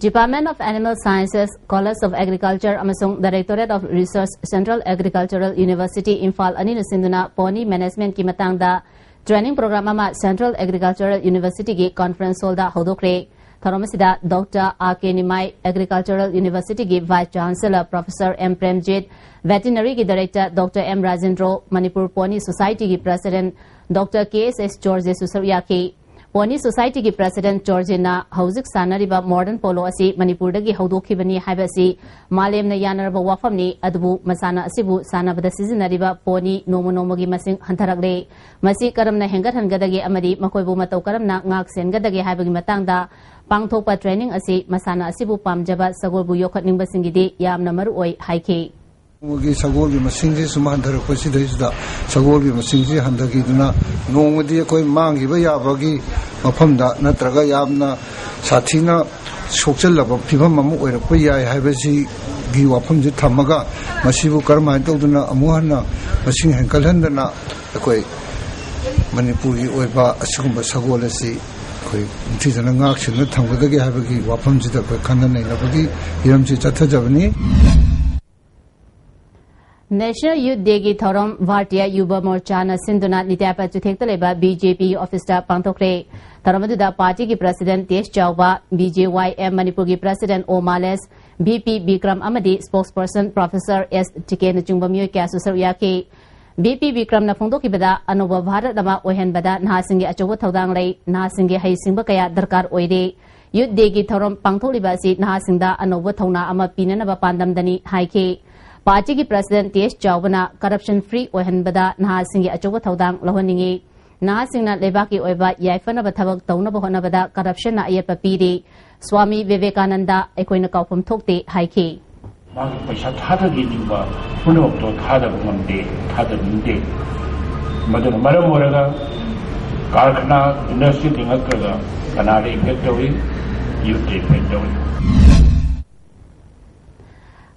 Department of Animal Sciences, College of Agriculture ꯑꯃꯁꯨꯡ Directorate of Research, Central Agricultural University, Imphal ꯑꯅꯤꯅ ꯁꯤꯟꯗꯨꯅ ꯄꯣꯅꯤ ꯃꯦꯅꯦꯖꯃꯦꯟꯠꯀꯤ ꯃꯇꯥꯡꯗ ꯇ꯭ꯔꯦꯅꯤꯡ ꯄ꯭ꯔꯣꯒ꯭ꯔꯥꯝ ꯑꯃ ꯁꯦꯟꯇ꯭ꯔꯦꯜ ꯑꯦꯒ꯭ꯔꯤꯀꯜꯆꯔꯦꯜ ꯌꯨꯅꯤꯚꯔꯁꯤꯇꯤꯒꯤ ꯀꯣꯟꯐꯔꯦꯟꯁ ꯍꯣꯜꯗ ꯍꯧꯗꯣꯛꯈ꯭ꯔꯦ꯫ ꯊꯧꯔꯝ ꯑꯁꯤꯗ doctor R K Nimai, agricultural ꯌꯨꯅꯤꯚꯔꯁꯤꯇꯤꯒꯤ vice chancellor professor M Premjit, ꯚꯦꯇꯤꯅꯔꯤꯒꯤ director doctor M Rajendro, Manipur pony ꯁꯣꯁꯥꯏꯇꯤꯒꯤ president doctor K S S ꯖꯣꯔꯖꯁꯨ ꯁꯔꯨꯛ ꯌꯥꯈꯤ꯫ ꯄꯣꯅꯤ ꯁꯣꯁꯥꯏꯇꯤꯒꯤ ꯄ꯭ꯔꯁꯤꯗꯦꯟꯠ ꯖꯣꯔꯖꯤꯅ ꯍꯧꯖꯤꯛ ꯁꯥꯟꯅꯔꯤꯕ ꯃꯣꯗꯔꯟ ꯄꯣꯂꯣ ꯑꯁꯤ ꯃꯅꯤꯄꯨꯔꯗꯒꯤ ꯍꯧꯗꯣꯛꯈꯤꯕꯅꯤ ꯍꯥꯏꯕ ꯑꯁꯤ ꯃꯥꯂꯦꯝꯅ ꯌꯥꯅꯔꯕ ꯋꯥꯐꯝꯅꯤ, ꯑꯗꯨꯕꯨ ꯃꯁꯥꯟꯅ ꯑꯁꯤꯕꯨ ꯁꯥꯟꯅꯕꯗ ꯁꯤꯖꯤꯟꯅꯔꯤꯕ ꯄꯣꯅꯤ ꯅꯣꯡꯃ ꯅꯣꯡꯃꯒꯤ ꯃꯁꯤꯡ ꯍꯟꯊꯔꯛꯂꯦ꯫ ꯃꯁꯤ ꯀꯔꯝꯅ ꯍꯦꯟꯒꯠꯍꯟꯒꯗꯒꯦ ꯑꯃꯗꯤ ꯃꯈꯣꯏꯕꯨ ꯃꯇꯧ ꯀꯔꯝꯅ ꯉꯥꯛ ꯁꯦꯟꯒꯗꯒꯦ ꯍꯥꯏꯕꯒꯤ ꯃꯇꯥꯡꯗ ꯄꯥꯡꯊꯣꯛꯄ ꯇ꯭ꯔꯦꯅꯤꯡ ꯑꯁꯤ ꯃꯁꯥꯟꯅ ꯑꯁꯤꯕꯨ ꯄꯥꯝꯖꯕ ꯁꯒꯣꯜꯕꯨ ꯌꯣꯛꯈꯠꯅꯤꯡꯕꯁꯤꯡꯒꯤꯗꯤ ꯌꯥꯝꯅ ꯃꯔꯨ ꯑꯣꯏ ꯍꯥꯏꯈꯤ꯫ ꯅꯣꯡꯃꯒꯤ ꯁꯒꯣꯜꯒꯤ ꯃꯁꯤꯡꯁꯤ ꯁꯨꯝ ꯍꯟꯊꯔꯛꯄꯁꯤꯗꯩꯁꯤꯗ ꯁꯒꯣꯜꯒꯤ ꯃꯁꯤꯡꯁꯤ ꯍꯟꯊꯈꯤꯗꯨꯅ ꯅꯣꯡꯃꯗꯤ ꯑꯩꯈꯣꯏ ꯃꯥꯡꯈꯤꯕ ꯌꯥꯕꯒꯤ ꯃꯐꯝꯗ ꯅꯠꯇ꯭ꯔꯒ ꯌꯥꯝꯅ ꯁꯥꯊꯤꯅ ꯁꯣꯛꯆꯜꯂꯕ ꯐꯤꯕꯝ ꯑꯃ ꯑꯣꯏꯔꯛꯄ ꯌꯥꯏ ꯍꯥꯏꯕꯁꯤꯒꯤ ꯋꯥꯐꯝꯁꯤ ꯊꯝꯃꯒ ꯃꯁꯤꯕꯨ ꯀꯔꯝꯍꯥꯏꯅ ꯇꯧꯗꯨꯅ ꯑꯃꯨꯛ ꯍꯟꯅ ꯃꯁꯤꯡ ꯍꯦꯟꯒꯠꯍꯟꯗꯅ ꯑꯩꯈꯣꯏ ꯃꯅꯤꯄꯨꯔꯒꯤ ꯑꯣꯏꯕ ꯑꯁꯤꯒꯨꯝꯕ ꯁꯒꯣꯜ ꯑꯁꯤ ꯑꯩꯈꯣꯏ ꯅꯤꯡꯊꯤꯖꯅ ꯉꯥꯛ ꯁꯦꯟꯅ ꯊꯝꯒꯗꯒꯦ ꯍꯥꯏꯕꯒꯤ ꯋꯥꯐꯝꯁꯤꯗ ꯑꯩꯈꯣꯏ ꯈꯟꯅ ꯅꯩꯅꯕꯒꯤ ꯍꯤꯔꯝꯁꯤ ꯆꯠꯊꯖꯕꯅꯤ꯫ National Youth Day ꯒꯤ ꯊꯧꯔꯝ ꯚꯥꯔꯇꯤꯌꯥ ꯌꯨꯕ ꯃꯣꯔꯆꯥꯅ ꯁꯤꯟꯗꯨꯅ ꯅꯤꯇ꯭ꯌꯥꯄꯥ ꯆꯨꯊꯦꯛꯇ ꯂꯩꯕ BJP ꯒꯤ ꯑꯣꯐꯤꯁꯇ ꯄꯥꯡꯊꯣꯛꯈ꯭ꯔꯦ꯫ ꯊꯧꯔꯝ ꯑꯗꯨꯗ ꯄꯥꯔꯇꯤꯒꯤ ꯄ꯭ꯔꯁꯤꯗꯦꯟ ꯇꯦꯖ ꯆꯥꯎꯕ, BJYM ꯃꯅꯤꯄꯨꯔꯒꯤ ꯄ꯭ꯔꯁꯤꯗꯦꯟ ꯑꯣ ꯃꯥꯂꯦꯁ, VP ꯕꯤꯀ꯭ꯔꯝ ꯑꯃꯗꯤ ꯁ꯭ꯄꯣꯛꯁ ꯄꯔꯁꯟ ꯄ꯭ꯔꯣꯐꯦꯁꯔ ꯑꯦꯁ ꯇꯤꯀꯦꯟꯅꯆꯤꯡꯕ ꯃꯤꯑꯣꯏ ꯀꯌꯥꯁꯨ ꯁꯔꯨꯛ ꯌꯥꯈꯤ꯫ VP ꯕꯤꯀ꯭ꯔꯝꯅ ꯐꯣꯡꯗꯣꯛꯈꯤꯕꯗ, ꯑꯅꯧꯕ ꯚꯥꯔꯠ ꯑꯃ ꯑꯣꯏꯍꯟꯕꯗ ꯅꯍꯥꯁꯤꯡꯒꯤ ꯑꯆꯧꯕ ꯊꯧꯗꯥꯡ ꯂꯩ, ꯅꯍꯥꯁꯤꯡꯒꯤ ꯍꯩꯁꯤꯡꯕ ꯀꯌꯥ ꯗꯔꯀꯥꯔ ꯑꯣꯏꯔꯤ꯫ Youth Day ꯒꯤ ꯊꯧꯔꯝ ꯄꯥꯡꯊꯣꯛꯂꯤꯕ ꯑꯁꯤ ꯅꯍꯥꯁꯤꯡꯗ ꯑꯅꯧꯕ ꯊꯧꯅꯥ ꯑꯃ ꯄꯤꯅꯅꯕ ꯄꯥꯟꯗꯝꯗꯅꯤ ꯍꯥꯏꯈꯤ꯫ ꯄꯥꯔꯇꯤꯒꯤ ꯄ꯭ꯔꯁꯤꯗꯦꯟ ꯇꯦꯖ ꯆꯥꯎꯕꯅ corruption free ꯑꯣꯏꯍꯟꯕꯗ ꯅꯍꯥꯁꯤꯡꯒꯤ ꯑꯆꯧꯕ ꯊꯧꯗꯥꯡ ꯂꯧꯍꯟꯅꯤꯡꯏ꯫ ꯅꯍꯥꯁꯤꯡꯅ ꯂꯩꯕꯥꯛꯀꯤ ꯑꯣꯏꯕ ꯌꯥꯏꯐꯅꯕ ꯊꯕꯛ ꯇꯧꯅꯕ ꯍꯣꯠꯅꯕꯗ corruption ꯅ ꯑꯌꯦꯠꯄ ꯄꯤꯔꯤ꯫ ꯁ꯭ꯋꯥꯃꯤ ꯚꯤꯕꯦꯀꯥꯅꯟꯗ ꯑꯩꯈꯣꯏꯅ ꯀꯥꯎꯐꯝ ꯊꯣꯛꯇꯦ ꯍꯥꯏꯈꯤ꯫ ꯃꯥꯒꯤ ꯄꯩꯁꯥ ꯊꯥꯗꯈꯤꯅꯤꯡꯕ ꯄꯨꯝꯅꯃꯛꯇꯣ ꯊꯥꯗꯕ ꯉꯝꯗꯦ, ꯊꯥꯗꯅꯤꯡꯗꯦ꯫ ꯃꯗꯨꯅ ꯃꯔꯝ ꯑꯣꯏꯔꯒ ꯀꯥꯔꯈꯥꯅꯥ, ꯏꯟꯗꯁꯇ꯭ꯔꯤ ꯂꯤꯡꯉꯛꯇ꯭ꯔꯒ ꯀꯅꯥꯗ ꯏꯐꯦꯛ ꯇꯧꯏ? ꯌꯨꯠꯇ ꯏꯐꯦꯛ ꯇꯧꯏ꯫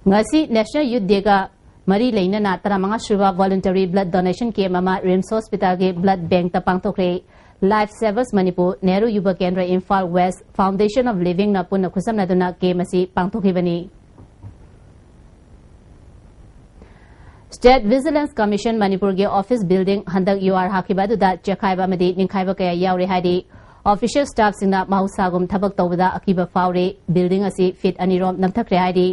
ꯉꯁꯤ National Youth Day ꯒ ꯃꯔꯤ ꯂꯩꯅꯅ ꯇꯔꯥꯃꯉꯥ ꯁꯨꯕ Voluntary Blood Donation Camp ꯑꯃ ꯔꯤꯝꯁ ꯍꯣꯁꯄꯤꯇꯥꯜꯒꯤ ꯕ꯭ꯂꯗ ꯕꯦꯡꯛꯇ ꯄꯥꯡꯊꯣꯛꯈ꯭ꯔꯦ꯫ Life Savers Manipur, Nehru Yuva Kendra, Imphal west, Foundation of Living ꯅ ꯄꯨꯟꯅ ꯈꯨꯠꯁꯝꯅꯗꯨꯅ ꯀꯦꯝ ꯑꯁꯤ ꯄꯥꯡꯊꯣꯛꯈꯤꯕꯅꯤ꯫ State Vigilance Commission ꯃꯅꯤꯄꯨꯔꯒꯤ ꯑꯣꯐꯤꯁ ꯕꯤꯜꯗꯤꯡ ꯍꯟꯗꯛ ꯌꯨ ꯑꯥꯔ ꯍꯥꯈꯤꯕ ꯑꯗꯨꯗ ꯆꯦꯛꯈꯥꯏꯕ ꯑꯃꯗꯤ ꯅꯤꯡꯈꯥꯏꯕ ꯀꯌꯥ ꯌꯥꯎꯔꯦ ꯍꯥꯏꯔꯤ꯫ ꯑꯣꯐꯤꯁꯤꯌꯦꯜ ꯁ꯭ꯇꯥꯐꯁꯤꯡꯅ ꯃꯍꯧꯁꯥꯒꯨꯝ ꯊꯕꯛ ꯇꯧꯕꯗ ꯑꯀꯤꯕ ꯐꯥꯎꯔꯤ꯫ ꯕꯤꯜꯗꯤꯡ ꯑꯁꯤ ꯐꯤꯠ ꯑꯅꯤꯔꯣꯝ ꯅꯝꯊꯈ꯭ꯔꯦ ꯍꯥꯏꯔꯤ꯫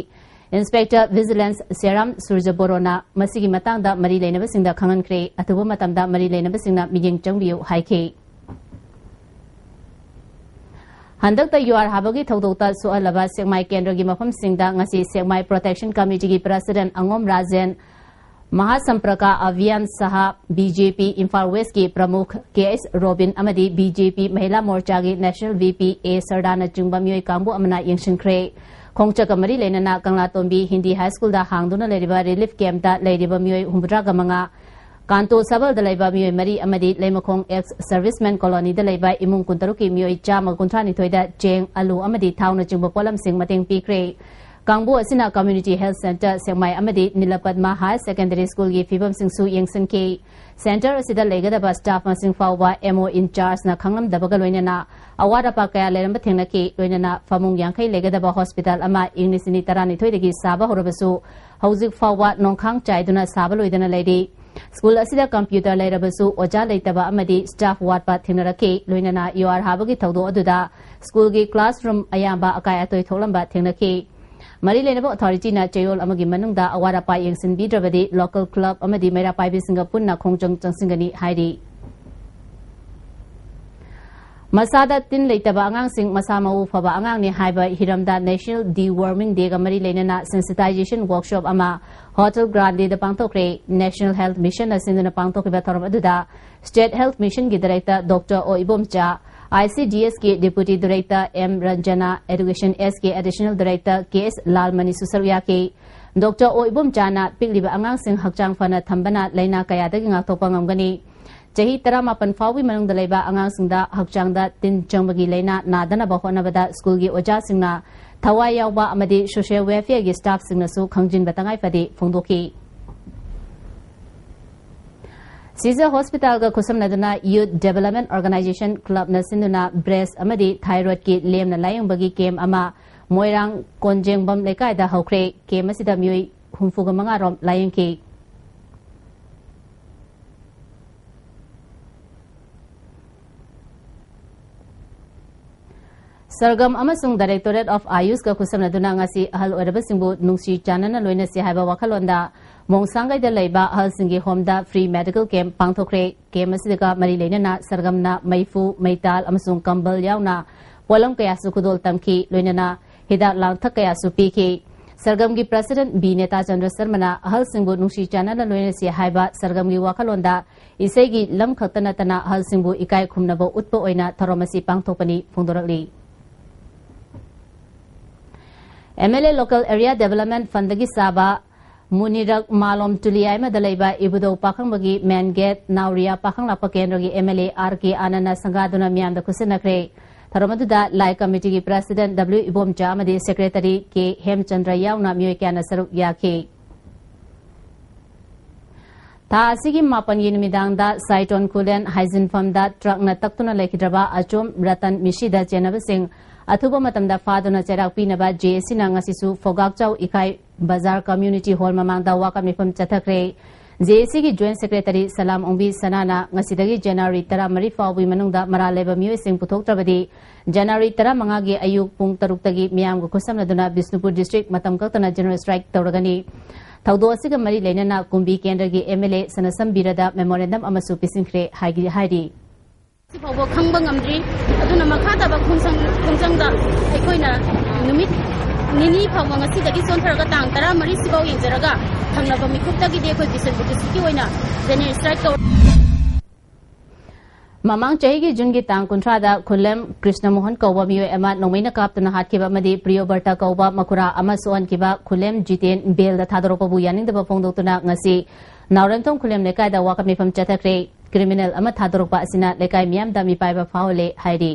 ꯏꯟꯁꯄꯦꯛꯇꯔ ꯚꯤꯖꯤꯂꯦꯟꯁ ꯁꯦꯔꯥꯝ ꯁꯨꯔꯖ ꯕꯣꯔꯣꯅ ꯃꯁꯤꯒꯤ ꯃꯇꯥꯡꯗ ꯃꯔꯤ ꯂꯩꯅꯕꯁꯤꯡꯗ ꯈꯪꯍꯟꯈ꯭ꯔꯦ꯫ ꯑꯊꯨꯕ ꯃꯇꯝꯗ ꯃꯔꯤ ꯂꯩꯅꯕꯁꯤꯡꯅ ꯃꯤꯠꯌꯦꯡ ꯆꯪꯕꯤꯌꯨ ꯍꯥꯏꯈꯤ꯫ ꯍꯟꯗꯛꯇ ꯌꯨ ꯑꯥꯔ ꯍꯥꯕꯒꯤ ꯊꯧꯗꯣꯛꯇ ꯁꯣꯛꯍꯜꯂꯕ ꯁꯦꯛꯃꯥꯏ ꯀꯦꯟꯗ꯭ꯔꯒꯤ ꯃꯐꯝꯁꯤꯡꯗ ꯉꯁꯤ ꯁꯦꯛꯃꯥꯏ ꯄ꯭ꯔꯣꯇꯦꯛꯁꯟ ꯀꯃꯤꯇꯤꯒꯤ ꯄ꯭ꯔꯁꯤꯗꯦꯟ ꯑꯉꯣꯝ ꯔꯥꯖꯦꯟ, ꯃꯍꯥꯁꯝꯄ꯭ꯔꯀꯥ ꯑꯚꯤꯌꯥꯟ ꯁꯍꯥ, BJP ꯏꯝꯐꯥꯜ ꯋꯦꯁꯀꯤ ꯄ꯭ꯔꯃꯨꯈ ꯀꯦ ꯑꯦꯁ ꯔꯣꯕꯤꯟ ꯑꯃꯗꯤ BJP ꯃꯍꯤꯂꯥ ꯃꯣꯔꯆꯥꯒꯤ ꯅꯦꯁꯅꯦꯜ VP ꯑꯦ ꯁꯔꯗꯥꯅꯆꯤꯡꯕ ꯃꯤꯑꯣꯏ ꯀꯥꯡꯕꯨ ꯑꯃꯅ ꯌꯦꯡꯁꯤꯟꯈ꯭ꯔꯦ꯫ ꯈꯣꯡꯆꯠꯀ ꯃꯔꯤ ꯂꯩꯅꯅ ꯀꯪꯂꯥꯇꯣꯝꯕꯤ ꯍꯤꯟꯗꯤ ꯍꯥꯏ ꯁ꯭ꯀꯨꯜꯗ ꯍꯥꯡꯗꯨꯅ ꯂꯩꯔꯤꯕ ꯔꯤꯂꯤꯐ ꯀꯦꯝꯞꯇ ꯂꯩꯔꯤꯕ ꯃꯤꯑꯣꯏ ꯍꯨꯝꯐꯨꯇꯔꯥꯒ ꯃꯉꯥ, ꯀꯥꯟꯇꯣ ꯁꯕꯜꯗ ꯂꯩꯕ ꯃꯤꯑꯣꯏ ꯃꯔꯤ ꯑꯃꯗꯤ ꯂꯩꯃꯈꯣꯡ ꯑꯦꯛꯁ ꯁꯔꯚꯤꯁꯃꯦꯟ ꯀꯣꯂꯣꯅꯤꯗ ꯂꯩꯕ ꯏꯃꯨꯡ ꯀꯨꯟꯇꯔꯨꯛꯀꯤ ꯃꯤꯑꯣꯏ ꯆꯥꯝꯃ ꯀꯨꯟꯊ꯭ꯔꯥꯅꯤꯊꯣꯏꯗ ꯆꯦꯡ, ꯑꯂꯨ ꯑꯃꯗꯤ ꯊꯥꯎꯅꯆꯤꯡꯕ ꯄꯣꯠꯂꯝꯁꯤꯡ ꯃꯇꯦꯡ ꯄꯤꯈ꯭ꯔꯦ꯫ ꯀꯥꯡꯕꯨ ꯑꯁꯤꯅ ꯀꯝꯃ꯭ꯌꯨꯅꯤꯇꯤ ꯍꯦꯜꯊ ꯁꯦꯟꯇꯔ ꯁꯦꯛꯃꯥꯏ ꯑꯃꯗꯤ ꯅꯤꯂꯄꯗꯃ ꯍꯥꯌꯔ ꯁꯦꯀꯦꯟꯗꯔꯤ ꯁ꯭ꯀꯨꯜꯒꯤ ꯐꯤꯕꯝꯁꯤꯡꯁꯨ ꯌꯦꯡꯁꯤꯟꯈꯤ꯫ ꯁꯦꯟꯇꯔ ꯑꯁꯤꯗ ꯂꯩꯒꯗꯕ ꯁ꯭ꯇꯥꯐ ꯃꯁꯤꯡ ꯐꯥꯎꯕ ꯑꯦꯝ ꯑꯣ ꯏꯟꯆꯥꯔꯖꯅ ꯈꯪꯂꯝꯗꯕꯒ ꯂꯣꯏꯅꯅ ꯑꯋꯥꯠ ꯑꯄꯥ ꯀꯌꯥ ꯂꯩꯔꯝꯕ ꯊꯦꯡꯅꯈꯤ꯫ ꯂꯣꯏꯅꯅ ꯐꯃꯨꯡ ꯌꯥꯡꯈꯩ ꯂꯩꯒꯗꯕ ꯍꯣꯁꯄꯤꯇꯥꯜ ꯑꯃ ꯏꯪ ꯂꯤꯁꯤꯡ ꯑꯅꯤ ꯇꯔꯥꯅꯤꯊꯣꯏꯗꯒꯤ ꯁꯥꯕ ꯍꯧꯔꯕꯁꯨ ꯍꯧꯖꯤꯛ ꯐꯥꯎꯕ ꯅꯣꯡꯈꯥꯡ ꯆꯥꯏꯗꯨꯅ ꯁꯥꯕ ꯂꯣꯏꯗꯅ ꯂꯩꯔꯤ꯫ ꯁ꯭ꯀꯨꯜ ꯑꯁꯤꯗ ꯀꯝꯄ꯭ꯌꯨꯇꯔ ꯂꯩꯔꯕꯁꯨ ꯑꯣꯖꯥ ꯂꯩꯇꯕ ꯑꯃꯗꯤ ꯁ꯭ꯇꯥꯐ ꯋꯥꯠꯄ ꯊꯦꯡꯅꯔꯛꯈꯤ꯫ ꯂꯣꯏꯅꯅ ꯌꯨ ꯑꯥꯔ ꯍꯥꯕꯒꯤ ꯊꯧꯗꯣꯛ ꯑꯗꯨꯗ ꯁ꯭ꯀꯨꯜꯒꯤ ꯀ꯭ꯂꯥꯁꯔꯨꯝ ꯑꯌꯥꯝꯕ ꯑꯀꯥꯏ ꯑꯇꯣꯏ ꯊꯣꯛꯂꯝꯕ ꯊꯦꯡꯅꯈꯤ꯫ ꯃꯔꯤ ꯂꯩꯅꯕ ꯑꯣꯊꯣꯔꯤꯇꯤꯅ ꯆꯌꯣꯜ ꯑꯃꯒꯤ ꯃꯅꯨꯡꯗ ꯑꯋꯥꯠ ꯑꯄꯥ ꯌꯦꯡꯁꯤꯟꯕꯤꯗ꯭ꯔꯕꯗꯤ ꯂꯣꯀꯦꯜ ꯀ꯭ꯂꯕ ꯑꯃꯗꯤ ꯃꯩꯔꯥ ꯄꯥꯏꯕꯤꯁꯤꯡꯒ ꯄꯨꯟꯅ ꯈꯣꯡꯖꯪ ꯆꯪꯁꯤꯟꯒꯅꯤ ꯍꯥꯏꯔꯤ꯫ ꯃꯁꯥꯗ ꯇꯤꯟ ꯂꯩꯇꯕ ꯑꯉꯥꯡꯁꯤꯡ ꯃꯁꯥ ꯃꯎ ꯐꯕ ꯑꯉꯥꯡꯅꯤ ꯍꯥꯏꯕ ꯍꯤꯔꯝꯗ ꯅꯦꯁꯅꯦꯜ ꯗꯤ ꯋꯥꯔꯃꯤꯡ ꯗꯦꯒ ꯃꯔꯤ ꯂꯩꯅꯅ ꯁꯦꯟꯁꯤꯇꯥꯏꯖꯦꯁꯟ ꯋꯥꯔꯛꯁꯣꯞ ꯑꯃ ꯍꯣꯇꯦꯜ ꯒ꯭ꯔꯥꯟꯗꯦꯗ ꯄꯥꯡꯊꯣꯛꯈ꯭ꯔꯦ꯫ ꯅꯦꯁꯅꯦꯜ ꯍꯦꯜꯊ ꯃꯤꯁꯟꯅ ꯁꯤꯟꯗꯨꯅ ꯄꯥꯡꯊꯣꯛꯈꯤꯕ ꯊꯧꯔꯝ ꯑꯗꯨꯗ ꯁ꯭ꯇꯦꯠ ꯍꯦꯜꯊ ꯃꯤꯁꯟꯒꯤ director doctor O Ibomcha, I C D ꯑꯦꯁꯀꯤ deputy director M Ranjana, education ꯑꯦꯁꯀꯤ ꯑꯦꯗꯤꯁꯅꯦꯜ ꯗꯥꯏꯔꯦꯛꯇꯔ ꯀꯦ ꯑꯦꯁ ꯂꯥꯜꯃꯅꯤꯁꯨ ꯁꯔꯨꯛ ꯌꯥꯈꯤ꯫ ꯗꯣꯛꯇꯔ ꯑꯣ ꯏꯕꯣꯝꯆꯥꯅ ꯄꯤꯛꯂꯤꯕ ꯑꯉꯥꯡꯁꯤꯡ ꯍꯛꯆꯥꯡ ꯐꯅ ꯊꯝꯕꯅ ꯂꯥꯏꯅꯥ ꯀꯌꯥꯗꯒꯤ ꯉꯥꯛꯊꯣꯛꯄ ꯉꯝꯒꯅꯤ꯫ ꯆꯍꯤ ꯇꯔꯥꯃꯥꯄꯟ ꯐꯥꯎꯕꯒꯤ ꯃꯅꯨꯡꯗ ꯂꯩꯕ ꯑꯉꯥꯡꯁꯤꯡꯗ ꯍꯛꯆꯥꯡꯗ ꯇꯤꯟ ꯆꯪꯕꯒꯤ ꯂꯥꯏꯅꯥ ꯅꯥꯗꯅꯕ ꯍꯣꯠꯅꯕꯗ ꯁ꯭ꯀꯨꯜꯒꯤ ꯑꯣꯖꯥꯁꯤꯡꯅ ꯊꯋꯥꯏ ꯌꯥꯎꯕ ꯑꯃꯗꯤ ꯁꯣꯁꯤꯌꯦꯜ ꯋꯦꯜꯐꯤꯌꯔꯒꯤ ꯁ꯭ꯇꯥꯐꯁꯤꯡꯅꯁꯨ ꯈꯪꯖꯤꯟꯕ ꯇꯉꯥꯏ ꯐꯗꯦ ꯐꯣꯡꯗꯣꯛꯈꯤ꯫ ꯁꯤꯖ ꯍꯣꯁꯄꯤꯇꯥꯜꯒ ꯈꯨꯠꯁꯝꯅꯗꯨꯅ ꯌꯨꯊ ꯗꯦꯚꯦꯂꯞꯃꯦꯟꯠ ꯑꯣꯔꯒꯅꯥꯏꯖꯦꯁꯟ ꯀ꯭ꯂꯕꯅ ꯁꯤꯟꯗꯨꯅ ꯕ꯭ꯔꯦꯁ ꯑꯃꯗꯤ ꯊꯥꯏꯔꯣꯏꯗꯀꯤ ꯂꯦꯝꯅ ꯂꯥꯌꯦꯡꯕꯒꯤ ꯀꯦꯝꯞ ꯑꯃ ꯃꯣꯏꯔꯥꯡ ꯀꯣꯟꯖꯦꯡꯕꯝ ꯂꯩꯀꯥꯏꯗ ꯍꯧꯈ꯭ꯔꯦ꯫ ꯀꯦꯝꯞ ꯑꯁꯤꯗ ꯃꯤꯑꯣꯏ ꯍꯨꯝꯐꯨꯒ ꯃꯉꯥ ꯔꯣꯝ ꯂꯥꯌꯦꯡꯈꯤ꯫ ꯁꯔꯒꯝ ꯑꯃꯁꯨꯡ Directorate of Ayushꯀ ꯈꯨꯠꯁꯝꯅꯗꯨꯅ ꯉꯁꯤ ꯑꯍꯜ ꯑꯣꯏꯔꯕꯁꯤꯡꯕꯨ ꯅꯨꯡꯁꯤ ꯆꯥꯟꯅꯅ ꯂꯣꯏꯅꯁꯤ ꯍꯥꯏꯕ ꯋꯥꯈꯜꯂꯣꯟꯗ ꯃꯣꯡꯁꯥꯡꯒꯩꯗ ꯂꯩꯕ ꯑꯍꯜꯁꯤꯡꯒꯤ ꯍꯣꯝꯗ ꯐ꯭ꯔꯤ ꯃꯦꯗꯤꯀꯦꯜ ꯀꯦꯝꯞ ꯄꯥꯡꯊꯣꯛꯈ꯭ꯔꯦ꯫ ꯀꯦꯝꯞ ꯑꯁꯤꯗꯒ ꯃꯔꯤ ꯂꯩꯅꯅ ꯁꯔꯒꯝꯅ ꯃꯩꯐꯨ, ꯃꯩꯇꯥꯜ ꯑꯃꯁꯨꯡ ꯀꯝꯕꯜ ꯌꯥꯎꯅ ꯄꯣꯠꯂꯝ ꯀꯌꯥꯁꯨ ꯈꯨꯗꯣꯜ ꯇꯝꯈꯤ꯫ ꯂꯣꯏꯅꯅ ꯍꯤꯗꯥꯛ ꯂꯥꯡꯊꯛ ꯀꯌꯥꯁꯨ ꯄꯤꯈꯤ꯫ ꯁꯔꯒꯝꯒꯤ ꯄ꯭ꯔꯁꯤꯗꯦꯟꯠ ꯕꯤ ꯅꯦꯇꯥ ꯆꯟꯗ꯭ꯔ ꯁꯔꯃꯅ ꯑꯍꯜꯁꯤꯡꯕꯨ ꯅꯨꯡꯁꯤ ꯆꯥꯟꯅꯅ ꯂꯣꯏꯅꯁꯤ ꯍꯥꯏꯕ ꯁꯔꯒꯝꯒꯤ ꯋꯥꯈꯜꯂꯣꯟꯗ ꯏꯁꯩꯒꯤ ꯂꯝ ꯈꯛꯇ ꯅꯠꯇꯅ ꯑꯍꯜꯁꯤꯡꯕꯨ ꯏꯀꯥꯏ ꯈꯨꯝꯅꯕ ꯎꯠꯄ ꯑꯣꯏꯅ ꯊꯧꯔꯝ ꯑꯁꯤ ꯄꯥꯡꯊꯣꯛꯄꯅꯤ ꯐꯣꯡꯗꯣꯔꯛꯂꯤ꯫ M L A Local Area Development Fundꯗꯒꯤ ꯁꯥꯕ ꯃꯨꯅꯤꯔꯛ ꯃꯥꯂꯣꯝ ꯇꯨꯂꯤꯌꯥꯏꯃꯗ ꯂꯩꯕ ꯏꯕꯨꯙꯧ ꯄꯥꯈꯪꯕꯒꯤ main gate ꯅꯥꯎꯔꯤꯌꯥ ꯄꯥꯈꯪ ꯂꯥꯛꯄ ꯀꯦꯟꯗ꯭ꯔꯒꯤ ꯑꯦꯝ ꯑꯦꯜ ꯑꯦ ꯑꯥꯔ ꯀꯦ ꯑꯥꯅꯟꯗꯅ ꯁꯪꯒꯥꯗꯨꯅ ꯃꯤꯌꯥꯝꯗ ꯈꯨꯠꯁꯟꯅꯈ꯭ꯔꯦ꯫ ꯊꯧꯔꯝ ꯑꯗꯨꯗ ꯂꯥꯏ ꯀꯃꯤꯇꯤꯒꯤ president W ꯏꯕꯣꯝꯆꯥ ꯑꯃꯗꯤ secretary ꯀꯦ ꯍꯦꯝꯆꯟꯗ꯭ꯔ ꯌꯥꯎꯅ ꯃꯤꯑꯣꯏ ꯀꯌꯥꯅ ꯁꯔꯨꯛ ꯌꯥꯈꯤ꯫ ꯊꯥ ꯑꯁꯤꯒꯤ ꯃꯥꯄꯟꯒꯤ ꯅꯨꯃꯤꯗꯥꯡꯗ ꯁꯥꯏꯇꯣꯟ ꯈꯨꯂꯦꯟ ꯍꯥꯏꯖꯤꯟꯐꯝꯗ ꯇ꯭ꯔꯛꯅ ꯇꯛꯇꯨꯅ ꯂꯩꯈꯤꯗ꯭ꯔꯕ ꯑꯆꯣꯝ ꯔꯇꯟ ꯃꯤꯁꯤꯗ ꯆꯦꯟꯅꯕꯁꯤꯡ ꯑꯊꯨꯕ ꯃꯇꯝꯗ ꯐꯥꯗꯨꯅ ꯆꯩꯔꯥꯛ ꯄꯤꯅꯕ ꯖꯦ ꯑꯦ ꯁꯤꯅ ꯉꯁꯤꯁꯨ ꯐꯣꯒꯥꯛꯆꯥꯎ ꯏꯀꯥꯏ ꯕꯖꯥꯔ community hall ꯃꯃꯥꯡꯗ ꯋꯥꯀꯠ ꯃꯤꯐꯝ ꯆꯠꯊꯈ꯭ꯔꯦ꯫ ꯖꯦ ꯑꯦ ꯁꯤꯒꯤ joint secretary ꯁꯂꯥꯝ ꯑꯣꯡꯕꯤ ꯁꯅꯥꯅ ꯉꯁꯤꯗꯒꯤ ꯖꯅꯋꯥꯔꯤ ꯇꯔꯥꯃꯔꯤ ꯐꯥꯎꯕꯒꯤ ꯃꯅꯨꯡꯗ ꯃꯔꯥꯜ ꯂꯩꯕ ꯃꯤꯑꯣꯏꯁꯤꯡ ꯄꯨꯊꯣꯛꯇ꯭ꯔꯕꯗꯤ ꯖꯅꯋꯥꯔꯤ ꯇꯔꯥꯃꯉꯥꯒꯤ ꯑꯌꯨꯛ ꯄꯨꯡ ꯇꯔꯨꯛꯇꯒꯤ ꯃꯤꯌꯥꯝꯒ ꯈꯨꯠꯁꯝꯅꯗꯨꯅ ꯕꯤꯁꯅꯨꯄꯨꯔ district ꯃꯇꯝ ꯀꯛꯇꯅ general strike ꯇꯧꯔꯒꯅꯤ꯫ ꯊꯧꯗꯣꯛ ꯑꯁꯤꯒ ꯃꯔꯤ ꯂꯩꯅꯅ ꯀꯨꯝꯕꯤ ꯀꯦꯟꯗ꯭ꯔꯒꯤ ꯑꯦꯝ ꯑꯦꯜ ꯑꯦ ꯁꯅꯁꯝ ꯕꯤꯔꯗ memorandum ꯑꯃꯁꯨ ꯄꯤꯁꯤꯟꯈ꯭ꯔꯦ ꯍꯥꯏꯒꯤ-, ꯍꯥꯏꯔꯤ꯫ ꯍꯧꯖꯤꯛ ꯐꯥꯎꯕ ꯈꯪꯕ ꯉꯝꯗ꯭ꯔꯤ꯫ ꯑꯗꯨꯅ ꯃꯈꯥ ꯇꯥꯕ ꯈꯣꯡꯖꯪ-, ꯈꯣꯡꯖꯪꯗ ꯑꯩꯈꯣꯏꯅ ꯅꯨꯃꯤꯠ ꯅꯤꯅꯤ ꯐꯥꯎꯕ ꯉꯁꯤꯗꯒꯤ ꯆꯣꯟꯊꯔꯒ ꯇꯥꯡ ꯇꯔꯥꯃꯔꯤ ꯁꯤꯐꯥꯎ ꯌꯦꯡꯖꯔꯒ ꯊꯪꯅꯕ ꯃꯤꯀꯨꯞꯇꯒꯤꯗꯤ ꯑꯩꯈꯣꯏ ꯕꯤꯁꯅꯨꯄꯨꯔ districtꯀꯤ ꯑꯣꯏꯅ general strike ꯇꯧ- ꯃꯃꯥꯡ ꯆꯍꯤꯒꯤ ꯖꯨꯟꯒꯤ ꯇꯥꯡ ꯀꯨꯟꯊ꯭ꯔꯥꯗ ꯈꯨꯂꯦꯝ ꯀ꯭ꯔꯤꯁꯅꯃꯣꯍꯟ ꯀꯧꯕ ꯃꯤꯑꯣꯏ ꯑꯃ ꯅꯣꯡꯃꯩꯅ ꯀꯥꯞꯇꯨꯅ ꯍꯥꯠꯈꯤꯕ ꯑꯃꯗꯤ ꯄ꯭ꯔꯤꯌꯣꯕꯔꯇ ꯀꯧꯕ ꯃꯈꯨꯔꯥ ꯑꯃ ꯁꯣꯛꯍꯟꯈꯤꯕ ꯈꯨꯂꯦꯝ ꯖꯤꯇꯦꯟ ꯕꯦꯜꯗ ꯊꯥꯗꯣꯔꯛꯄꯕꯨ ꯌꯥꯅꯤꯡꯗꯕ ꯐꯣꯡꯗꯣꯛꯇꯨꯅ ꯉꯁꯤ ꯅꯥꯎꯔꯦꯝꯊꯣꯡ ꯈꯨꯂꯦꯝ ꯂꯩꯀꯥꯏꯗ ꯋꯥꯀꯠ ꯃꯤꯐꯝ ꯆꯠꯊꯈ꯭ꯔꯦ꯫ Criminal ꯑꯃ ꯊꯥꯗꯣꯔꯛꯄ ꯑꯁꯤꯅ ꯂꯩꯀꯥꯏ ꯃꯤꯌꯥꯝꯗ ꯃꯤꯄꯥꯏꯕ ꯐꯥꯎꯍꯜꯂꯦ ꯍꯥꯏꯔꯤ꯫